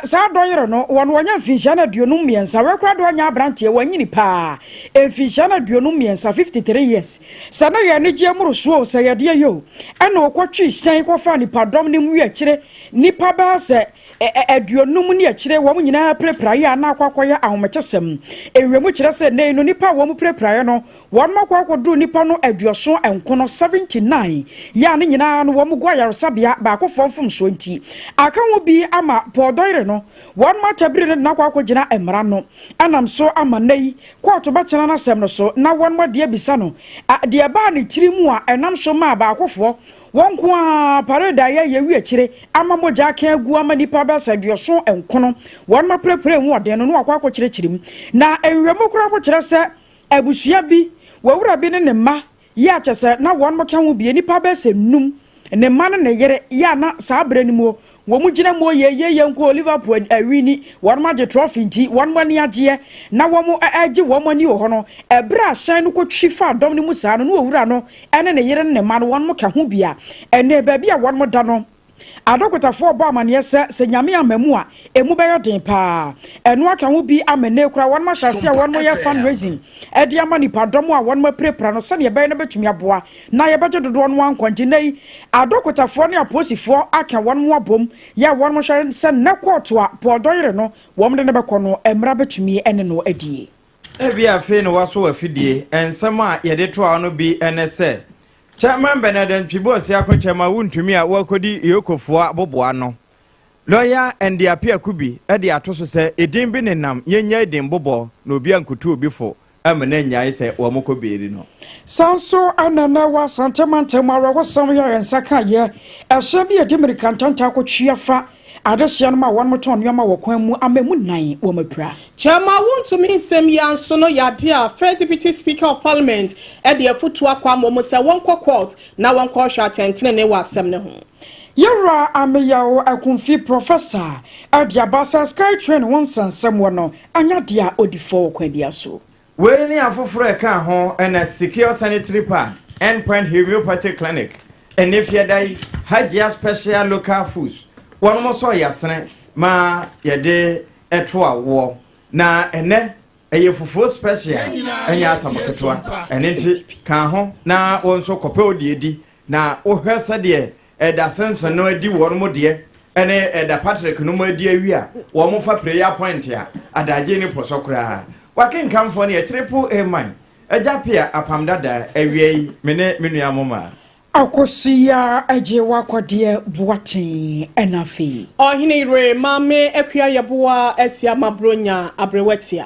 Saa dɔyere no, wɔn wɔnya mfinhyia no 53, wɔkura de ɔnya aberanteɛ, wɔanyini paa, mfinhyia no 53, 53 years. Sɛ na yɛ anigyeɛ mmorosoɔ o, sɛ yɛdeɛ yɛ o, ɛna ɔkɔtwe hyɛn kɔfa nipadɔm no mu wi akyire, nipa bɛyɛ sɛ 50 ne akyire, wɔn nyinaa pirapiraeɛ a na akɔ akɔyɛ ahomekyesɛm. Nhwɛmu kyerɛ sɛ nnɛ yi no, nnipa a wɔn pirapiraeɛ no, wɔn akɔ akɔduru nnipa no 79, 79, yɛ a ne nyinaa no wɔn gu ayaresabea baakofoɔ mfomsoɔ nti. Aka ho bi ama Paul Doyle no, wɔn atabiri no de no akɔ akɔgyina mmara no anam so ama nnɛ yi kɔɔto bɛtena n'asɛm no so na wɔn adi abisa no deɛ ɛbaa ne tiri mu a ɛnam so maa baakofoɔ Wɔn nko ara parade a yɛyɛ wi akyire ama mogya aka agu ama nnipa bɛyɛ sɛ 79, wɔn apirapira mu ɔden no na wɔakɔ akɔkyerɛkyerɛ mu. Na nhwehwɛmu koraa mpo kyerɛ sɛ abusua bi, w'awura bi ne ne mma yɛ a kyerɛ sɛ na wɔn ka ho bi, nnipa bɛyɛ sɛ nnum, ne mma ne ne yere yɛ a na saa berɛ no mu Wɔn gyina mu yɛ yie yɛn kɔ Liverpool awini, wɔn agye trophy nti wɔn ani agyeɛ na wɔn regye wɔn ani wɔ hɔ no, ɛberɛ a hyɛn no kɔtwi faa dɔm no mu saa no na owura no ne ne yere ne ne mma no wɔn ka ho bi a ɛnɛ baabi a wɔn da no adɔkotafoɔ rebɔ amaneɛ sɛ sɛ Nyame amma mu a ɛmu bɛyɛ den paa. Ɛno aka ho bi ama ɛnɛ koraa wɔn ahyɛ aseɛ a wɔn yɛ fundraising de ama nipadɔm a wɔn apirapira no sɛdeɛ ɛbɛyɛ no bɛtumi aboa na yɛbɛgye dodoɔ no ara nkwa. Nti nnɛ yi, adɔkotafoɔ ne apolisifoɔ aka wɔn ho abom yɛ wɔn hwɛ sɛ nnɛ kɔɔto a Paul Dɔyere no wɔn de no bɛkɔ no, mmara bɛtumi ne no adie. Ebia afei na woasɔ w'afidie. Nsɛm a yɛde toa wo no bi ne sɛ, Chairman Bernard Antwi Boasiako Kyɛm a wontumi a woakɔdi Eokofoɔ aboboa ano. Lɔya Andy Appiah Kubi de ato so sɛ edin bi nenam yɛnnyae din bobɔ na obi ankotu obi fo amma no annyae sɛ wɔkɔ beeri no. Saa nso na nnɛ wɔ Asante mantam awerɛhosɛm yi a yɛn nsa ka yɛ ɛhyɛn bi a ɛde mmirika ntɛmntɛm akɔtwi afa adehyeɛ no ma wɔtɔn nneɛma wɔ kwan mu ama emu nnan wɔn apira. Chairman Wontumi nsɛm yi ara nso no yɛ adeɛ a First Deputy Speaker of Parliament de afotuo akɔ ama wɔn sɛ wɔnkɔ court na wɔnkɔhwɛ atɛntenenee wɔ asɛm no ho. Yɛwura Ameyaw Akumfi Professor de aba sɛ Sky Train ho nsɛnsɛm wɔ no anyɛ adeɛ a ɔdi fɔ wɔ kwan biara so. Wei ne afoforɔ a ɛka ho na Secure Sanitary Pad, Endpoint Homeopathy Clinic, ɛne Fiada yi Hajia Special Local Foods wɔnom sɔ yasene ma yɛde ɛto awoɔ na ɛnɛ ɛyɛ fufuo special ɛnyɛ asɛm ketewa ɛne nti ka ho na wo nso kɔpɛ wo deɛ di na wohwɛ sɛdeɛ ɛda Simpson no adi wɔn mo deɛ ɛne ɛda Patrick no mo adi awi a wɔn fa prayer point a adagye ne pɔsɔ koraa wakenkamfoɔ no yɛ triple A man agya pia apam dada awia yi me ne me nua mo maa. Akosua agye w'akɔdeɛ Boateng ɛna afei. Ɔhene yere Maame Akua Yeboah asi ama Bronya aberewa tia.